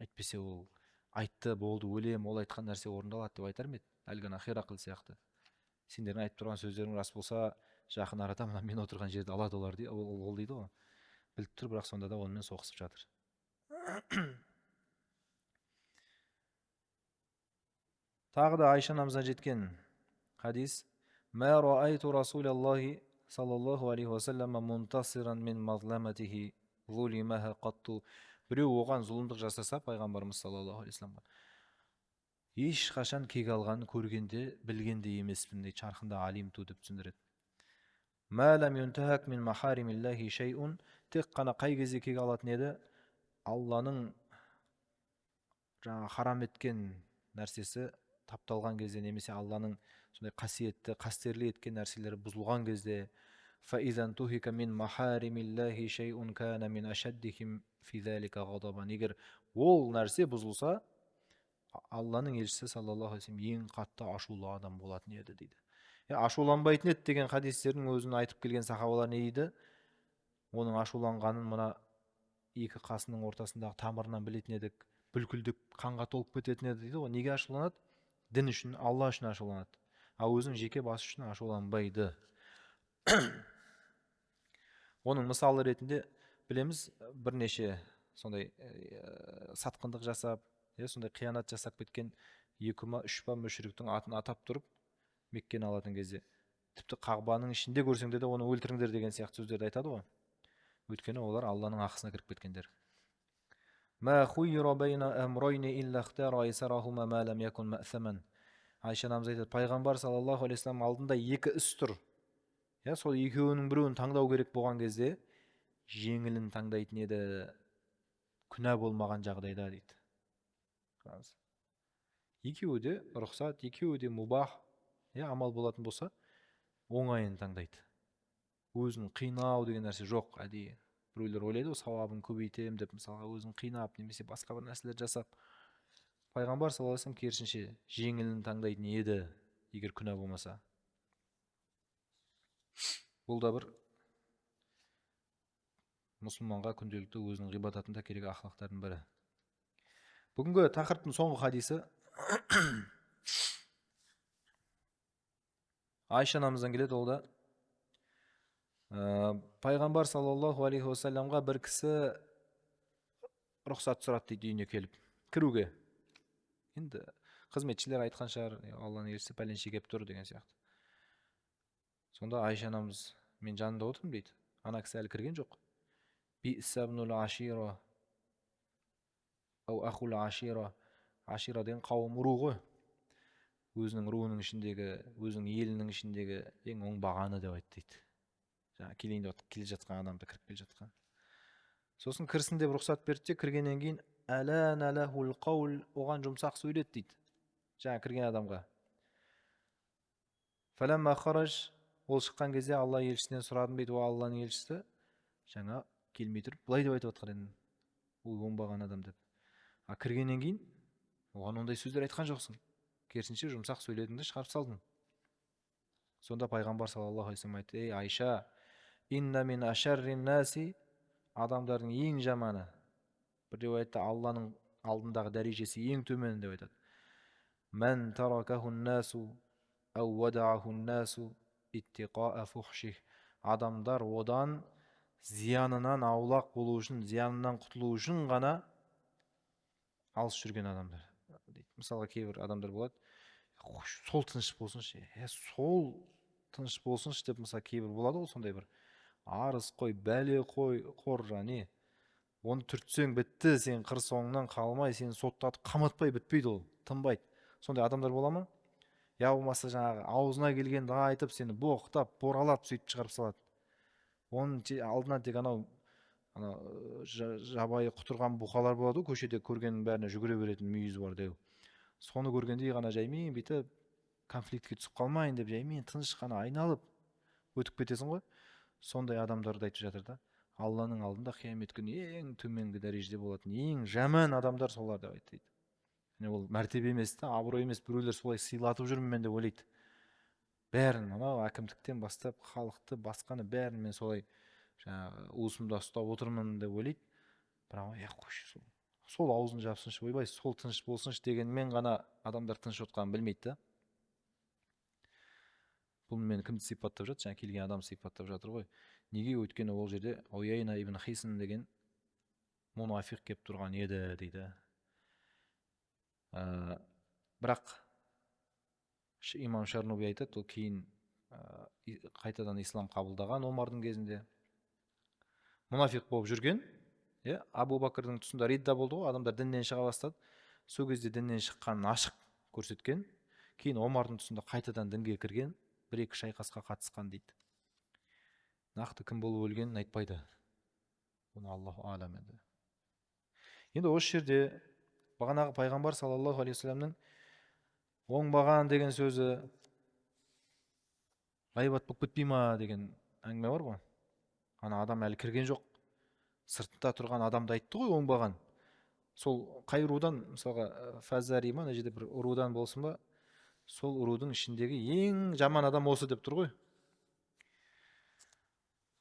Әйтпесе ол айтты, болды, өлем, ол айтқан нәрсе орындалады деп айтар ма еді? Әлгі ана Херақл сияқты. Сендердің айтып тұрған сөздерің рас болса, жақын арада мына мен отырған жерді алады олар, ол дейді ғой. Біліп тұр, бірақ сонда да онымен соғысып жатыр. Тағы да Айша анамыздан жеткен хадис: «Мә раайту Расулаллахи саллаллаху алейхи уассалам мунтасиран мин мазламатихи зулимаха қатту». Біреу оған зұлымдық жасаса, пайғамбарымыз саллаллаху алейхи уассаламға ешқашан кек алғанын көргенде, білгенде емеспін дейді. Шархында алимту деп түсіндіреді. Мә лам юнтахак мин махаримиллахи шайун. Тек қана қай кезде кек алатын еді? Алланың жаңа харам еткен нәрсесі тапталған кезде, немесе Алланың сондай қасиетті, қастерлі еткен нәрселері бұзылған кезде. فَإِذَا انْتُهِكَ مِنْ مَحَارِمِ اللَّهِ شَيْءٌ كَانَ مِنْ أَشَدِّهِمْ فِي ذَلِكَ غَضَبًا. Егер ол нәрсе бұзылса, Алланың елшісі саллаллаху алейхи вассалам ең қатты ашулы адам болатын еді дейді. Ашуланбайтын еді деген хадистердің өзін айтып келген сахабалар не дейді? Оның ашуланғанын мына екі қасының ортасындағы тамырынан білетін едік, бүлкілдік қанға толып кететін еді дейді ғой. Неге ашуланады? Дін үшін, Алла үшін ашуланады. Ал өзінің жеке басы үшін ашуланбайды. Оның мысалы ретінде білеміз, бірнеше сондай сатқындық жасап, сондай қиянат жасап кеткен екі ма, үш па мүшриктің атын атап тұрып Меккені алатын кезде, тіпті Қағбаның ішінде көрсеңдер де оны өлтіріңдер деген сияқты сөздерді айтады ғой. Өйткені олар Алланың ақысына кіріп кеткендер. Мә хуйра бейна амрайни илля ихтара айсарахума ма лам якун ма'саман. Айша анамыз айтады, пайғамбар саллаллаху алейхи вассалам алдында екі іс тұр. Сол екеуінің біреуін таңдау керек болған кезде жеңілін таңдайтын еді, күнә болмаған жағдайда дейді. Қараңыз. Екеуі де рұқсат, екеуі де мубах, амал болатын болса, оңайын таңдайды. Өзін қинау деген нәрсе жоқ әдейі. Біреулер ойлайды ғой, сауабын көбейтемін деп, мысалға өзін қинап немесе басқа бір нәрселер жасап. Пайғамбар саллаллаху алейхи вассалам керісінше жеңілін таңдайтын еді, егер күнә болмаса. Бұл да бір мұсылманға күнделікті өзінің ғибадатында керек ахлақтардың бірі. Бүгінгі тақырыптың соңғы хадисі Айша анамыздан келеді. Ол да пайғамбар саллаллаху алейхи уассаламға бір кісі рұқсат сұрады дейді үйіне келіп кіруге. Енді қызметшілер айтқан шығар, Алланың елшісі пәленше келіп тұр деген сияқты. Сонда Айша анамыз, мен жанында отырмын дейді. Ана кісі әлі кірген жоқ. Би'са ибнул ашира, ау ахул ашира. Ашира деген қауым, ру ғой. Өзінің руының ішіндегі, өзінің елінің ішіндегі ең оңбағаны деп айтты дейді. Жаңа келейін деп келе жатқан адамды, кіріп келе жатқан. Сосын кірсін деп рұқсат берді де, кіргеннен кейін әләна лахул қаул, оған жұмсақ сөйледі дейді. Жаңа кірген адамға. Фәләмма хараж, ол шыққан кезде Алла елшісінен сұрадым дейді. О Алланың елшісі, жаңа келмей тұрып былай деп айтып жатқан едім. Ой, оңбаған адам деп. А кіргеннен кейін оған ондай сөздер айтқан жоқсың. Керісінше жұмсақ сөйледің де шығарып салдың. Сонда пайғамбар саллаллаху алейхи вассалам айтты: ей Айша, инна мин ашаррин наси, адамдардың ең жаманы, бір риуаятта Алланың алдындағы дәрежесі ең төмен деп айтады. Мән таракахун насу ау вадаахун насу иттиқаа фухших. Адамдар одан зиянынан аулақ болу үшін, зиянынан құтылу үшін ғана алыс жүрген адамдар дейді. Мысалға, кейбір адамдар болады, сол тыныш болсыншы, сол тыныш болсыншы деп, мысалы, кейбір болады ғой сондай бір арыз қой, бәле қой, қор, не оны түртсең бітті, сен қыр соңынан қалмай, сені соттатып қаматпай бітпейді, ол тынбайды. Сондай адамдар бола ма? Я болмаса жаңағы аузына келгенді айтып, сені боқтап, боралап, сөйтіп шығарып салады. Оның алдынан тек анау жабайы құтырған бұқалар болады ғой, көшеде көргеннің бәріне жүгіре беретін мүйізі бар деу. Соны көргендей ғана жаймен бүйтіп конфликтке түсіп қалмайын деп жаймен тыныш қана айналып өтіп кетесің ғой. Сондай адамдарды айтып жатыр да. Алланың алдында қиямет күні ең төменгі дәрежеде болатын ең жаман адамдар солар деп айтты дейді. Яғни ол мәртебе емес та, абырой емес, біреулер солай сыйлатып жүрмін мен деп ойлайды. Бәрін анау әкімдіктен бастап халықты, басқаны бәрін мен солай жаңағы уысымда ұстап отырмын деп ойлайды. Бірақ қойшы, сол аузын жапсыншы, ойбай, сол тыныш болсыншы дегенмен ғана адамдар тыныш отқанын білмейді да. Бұл мен кімді сипаттап жатыр? Жаңа келген адам сипаттап жатыр ғой. Неге? Өйткені ол жерде Уяйна ибн Хисн деген мунафиқ келіп тұрған еді дейді. Бірақ имам Шарнуби айтады, ол кейін қайтадан ислам қабылдаған Омардың кезінде. Мұнафиқ болып жүрген, иә, Абу Бәкірдің тұсында ридда болды ғой, адамдар діннен шыға бастады. Сол кезде діннен шыққанын ашық көрсеткен. Кейін Омардың тұсында қайтадан дінге кірген, бір-екі шайқасқа қатысқан дейді. Нақты кім болып өлгенін айтпайды. Оны Аллаху алам енді. Енді осы жерде бағанағы пайғамбар саллаллаху алейхи уассаламның оңбаған деген сөзі ғайбат болып кетпей ма деген әңгіме бар ғой. Ана адам әлі кірген жоқ, сыртында тұрған адамды айтты ғой оңбаған. Сол қай рудан, мысалға Фазари ма, ана жерде бір рудан болсын ба, сол рудың ішіндегі ең жаман адам осы деп тұр ғой.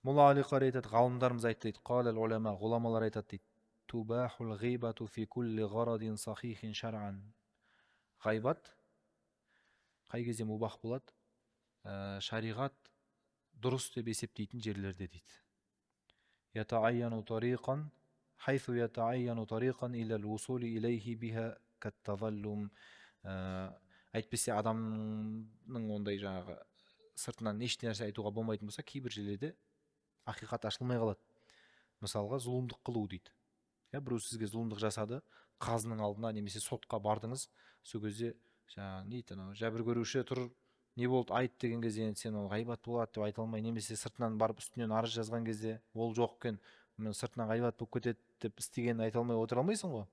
Мұла Али Қари айтады, ғалымдарымыз айтты дейді, қалал уляма, ғұламалар айтады дейді, тубахул ғибату фи кулли ғарадин сахихин шар'ан. Ғайбат қай кезде мубах болады? Шариғат дұрыс деп есептейтін жерлерде дейді. Ятаайяну тариқан, хайсу ятаайяну тариқан иля л-вусули илейхи биха кат-тазаллум. Әйтпесе адамның ондай жаңағы сыртынан еш нәрсе айтуға болмайтын болса, кейбір жерлерде ақиқат ашылмай қалады. Мысалға, зұлымдық қылу дейді. Я, біреу сізге зұлымдық жасады, қазының алдына немесе сотқа бардыңыз, сол кезде жаңағы не дейді, анау жәбір көруші тұр, не болды айт деген кезде енді сен ол ғайбат болады деп айта алмай, немесе сыртынан барып үстінен арыз жазған кезде ол жоқ екен, мен сыртынан ғайбат болып кетеді деп істегенін айта алмай отыра алмайсың ғой.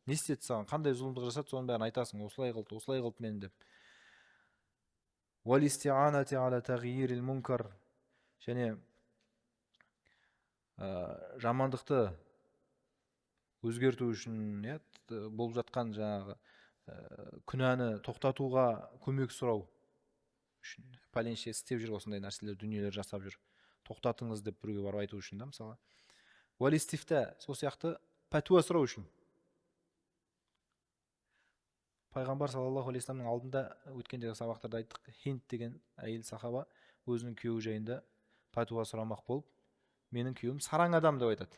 Не істеді саған, қандай зұлымдық жасады, соның бәрін айтасың, осылай қылды, осылай қылды мені деп. Уал-истианати ала тағйирил мункар, және жамандықты өзгерту үшін, иә, болып жатқан жаңағы күнәні тоқтатуға көмек сұрау үшін. Пәленше істеп жүр, осындай нәрселер, дүниелер жасап жүр, тоқтатыңыз деп біреуге барып айту үшін да, мысалға. Уал-истифта, сол сияқты пәтуа сұрау үшін. Пайғамбар саллаллаху алейхи вассаламның алдында өткендегі сабақтарда айттық, Хинд деген әйел сахаба өзінің күйеуі жайында пәтуа сұрамақ болып, менің күйеуім сараң адам деп айтады.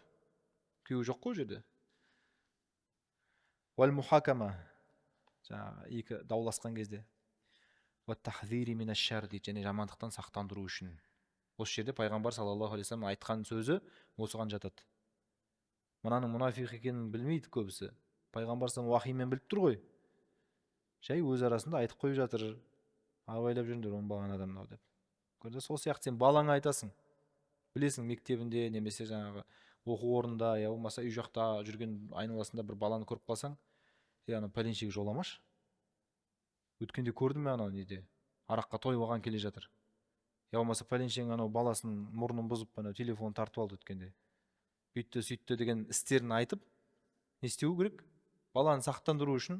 Күйеуі жоқ қой ол жерде. Уәл-мухакама, жаңағы екі дауласқан кезде, уәт-тахзири минаш-шар дейді, және жамандықтан сақтандыру үшін. Осы жерде пайғамбар саллаллаху алейхи вассалам айтқан сөзі осыған жатады. Мынаның мұнафиқ екенін білмейді көбісі. Пайғамбар саллаллаху алейхи вассалам уахимен біліп тұр ғой. Жай өз арасында айтып қойып жатыр. Абайлап жүріңдер, оңбаған адам мынау деп. Көрді, сол сияқты сен балаңа айтасың. Білесің, мектебінде немесе жаңағы оқу орнында, я болмаса үй жақта жүрген айналасында бір баланы көріп қалсаң, е, ана пәленшеге жоламашы. Өткенде көрдім мен анау неде, араққа тойып алған келе жатыр. Я болмаса пәленшең анау баласының мұрнын бұзып, анау телефонын тартып алды өткенде. Бүйтті, сөйтті деген істерін айтып, Не істеу керек? Баланы сақтандыру үшін,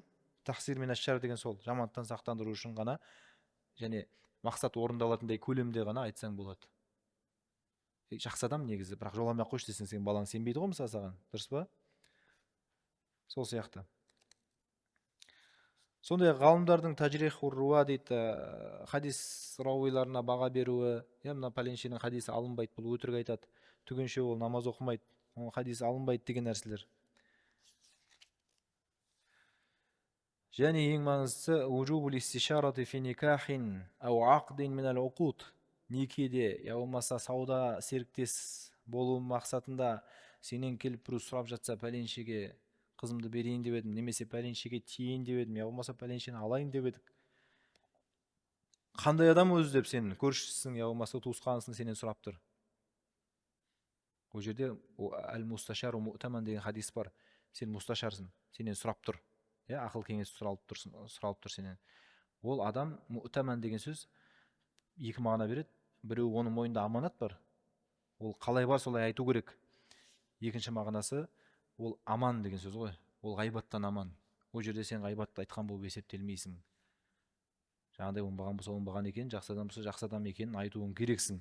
тахсир мен ашшар деген сол, жамандықтан сақтандыру үшін ғана және мақсат орындалатындай көлемде ғана айтсаң болады. Жақсы адам негізі, бірақ жоламай ақ қойшы десең, сен балаң сенбейді ғой мысалы саған, дұрыс па? Сол сияқты. Сондай ғалымдардың тажрих ур-руа дейді, хадис рауиларына баға беруі, иә, мына пәленшенің хадисі алынбайды, бұл өтірік айтады, түгенше ол намаз оқымайды, оның хадисі алынбайды деген нәрселер. Және ең маңыздысы вужубул истишарати фи никахин ау ақдин минал уқуд. Некеде, я болмаса сауда серіктес болу мақсатында сенен келіп біреу сұрап жатса, пәленшеге қызымды берейін деп едім, немесе пәленшеге тиейін деп едім, я болмаса пәленшені алайын деп едік. Қандай адам өзі деп сен көршісің, я болмаса туысқанысың сенен сұрап тұр. Ол жерде әл-мусташару му'таман деген хадис бар. Сен мусташарсың, сенен сұрап тұр. Иә, ақыл кеңес сұралып тұрсын, сұралып тұр сенен. Ол адам му'таман деген сөз екі мағына береді. Біреуі оның мойнында аманат бар. Ол қалай бар солай айту керек. Екінші мағынасы ол аман деген сөз ғой. Ол ғайбаттан аман. Ол жерде сен ғайбатты айтқан болып есептелмейсің. Жаңағыдай оңбаған болса оңбаған екен, жақсы адам болса жақсы адам екенін айтуың керексің.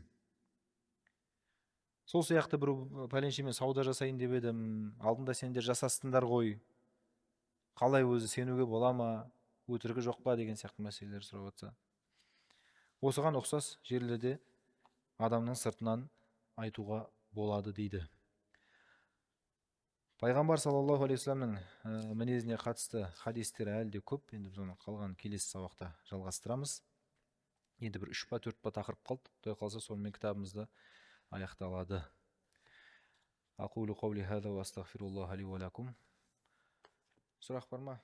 Сол сияқты бір пәленшемен сауда жасайын деп едім, алдында сендер жасастыңдар ғой. Қалай өзі сенуге бола ма, өтірігі жоқ па деген сияқты мәселелер сұрап жатса. Осыған ұқсас жерлерде адамның сыртынан айтуға болады дейді. Пайғамбар саллаллаху алейхи уассаламның мінезіне қатысты хадистер әлі де көп. Енді біз оны қалған келесі сабақта жалғастырамыз. Енді бір 3 па 4 па тақырып қалды. Құдай қаласа сонымен кітабымызды аяқталады. Ақулу қаули хаза уа астағфируллаха ли уа лакум. Сұрақ бар ма?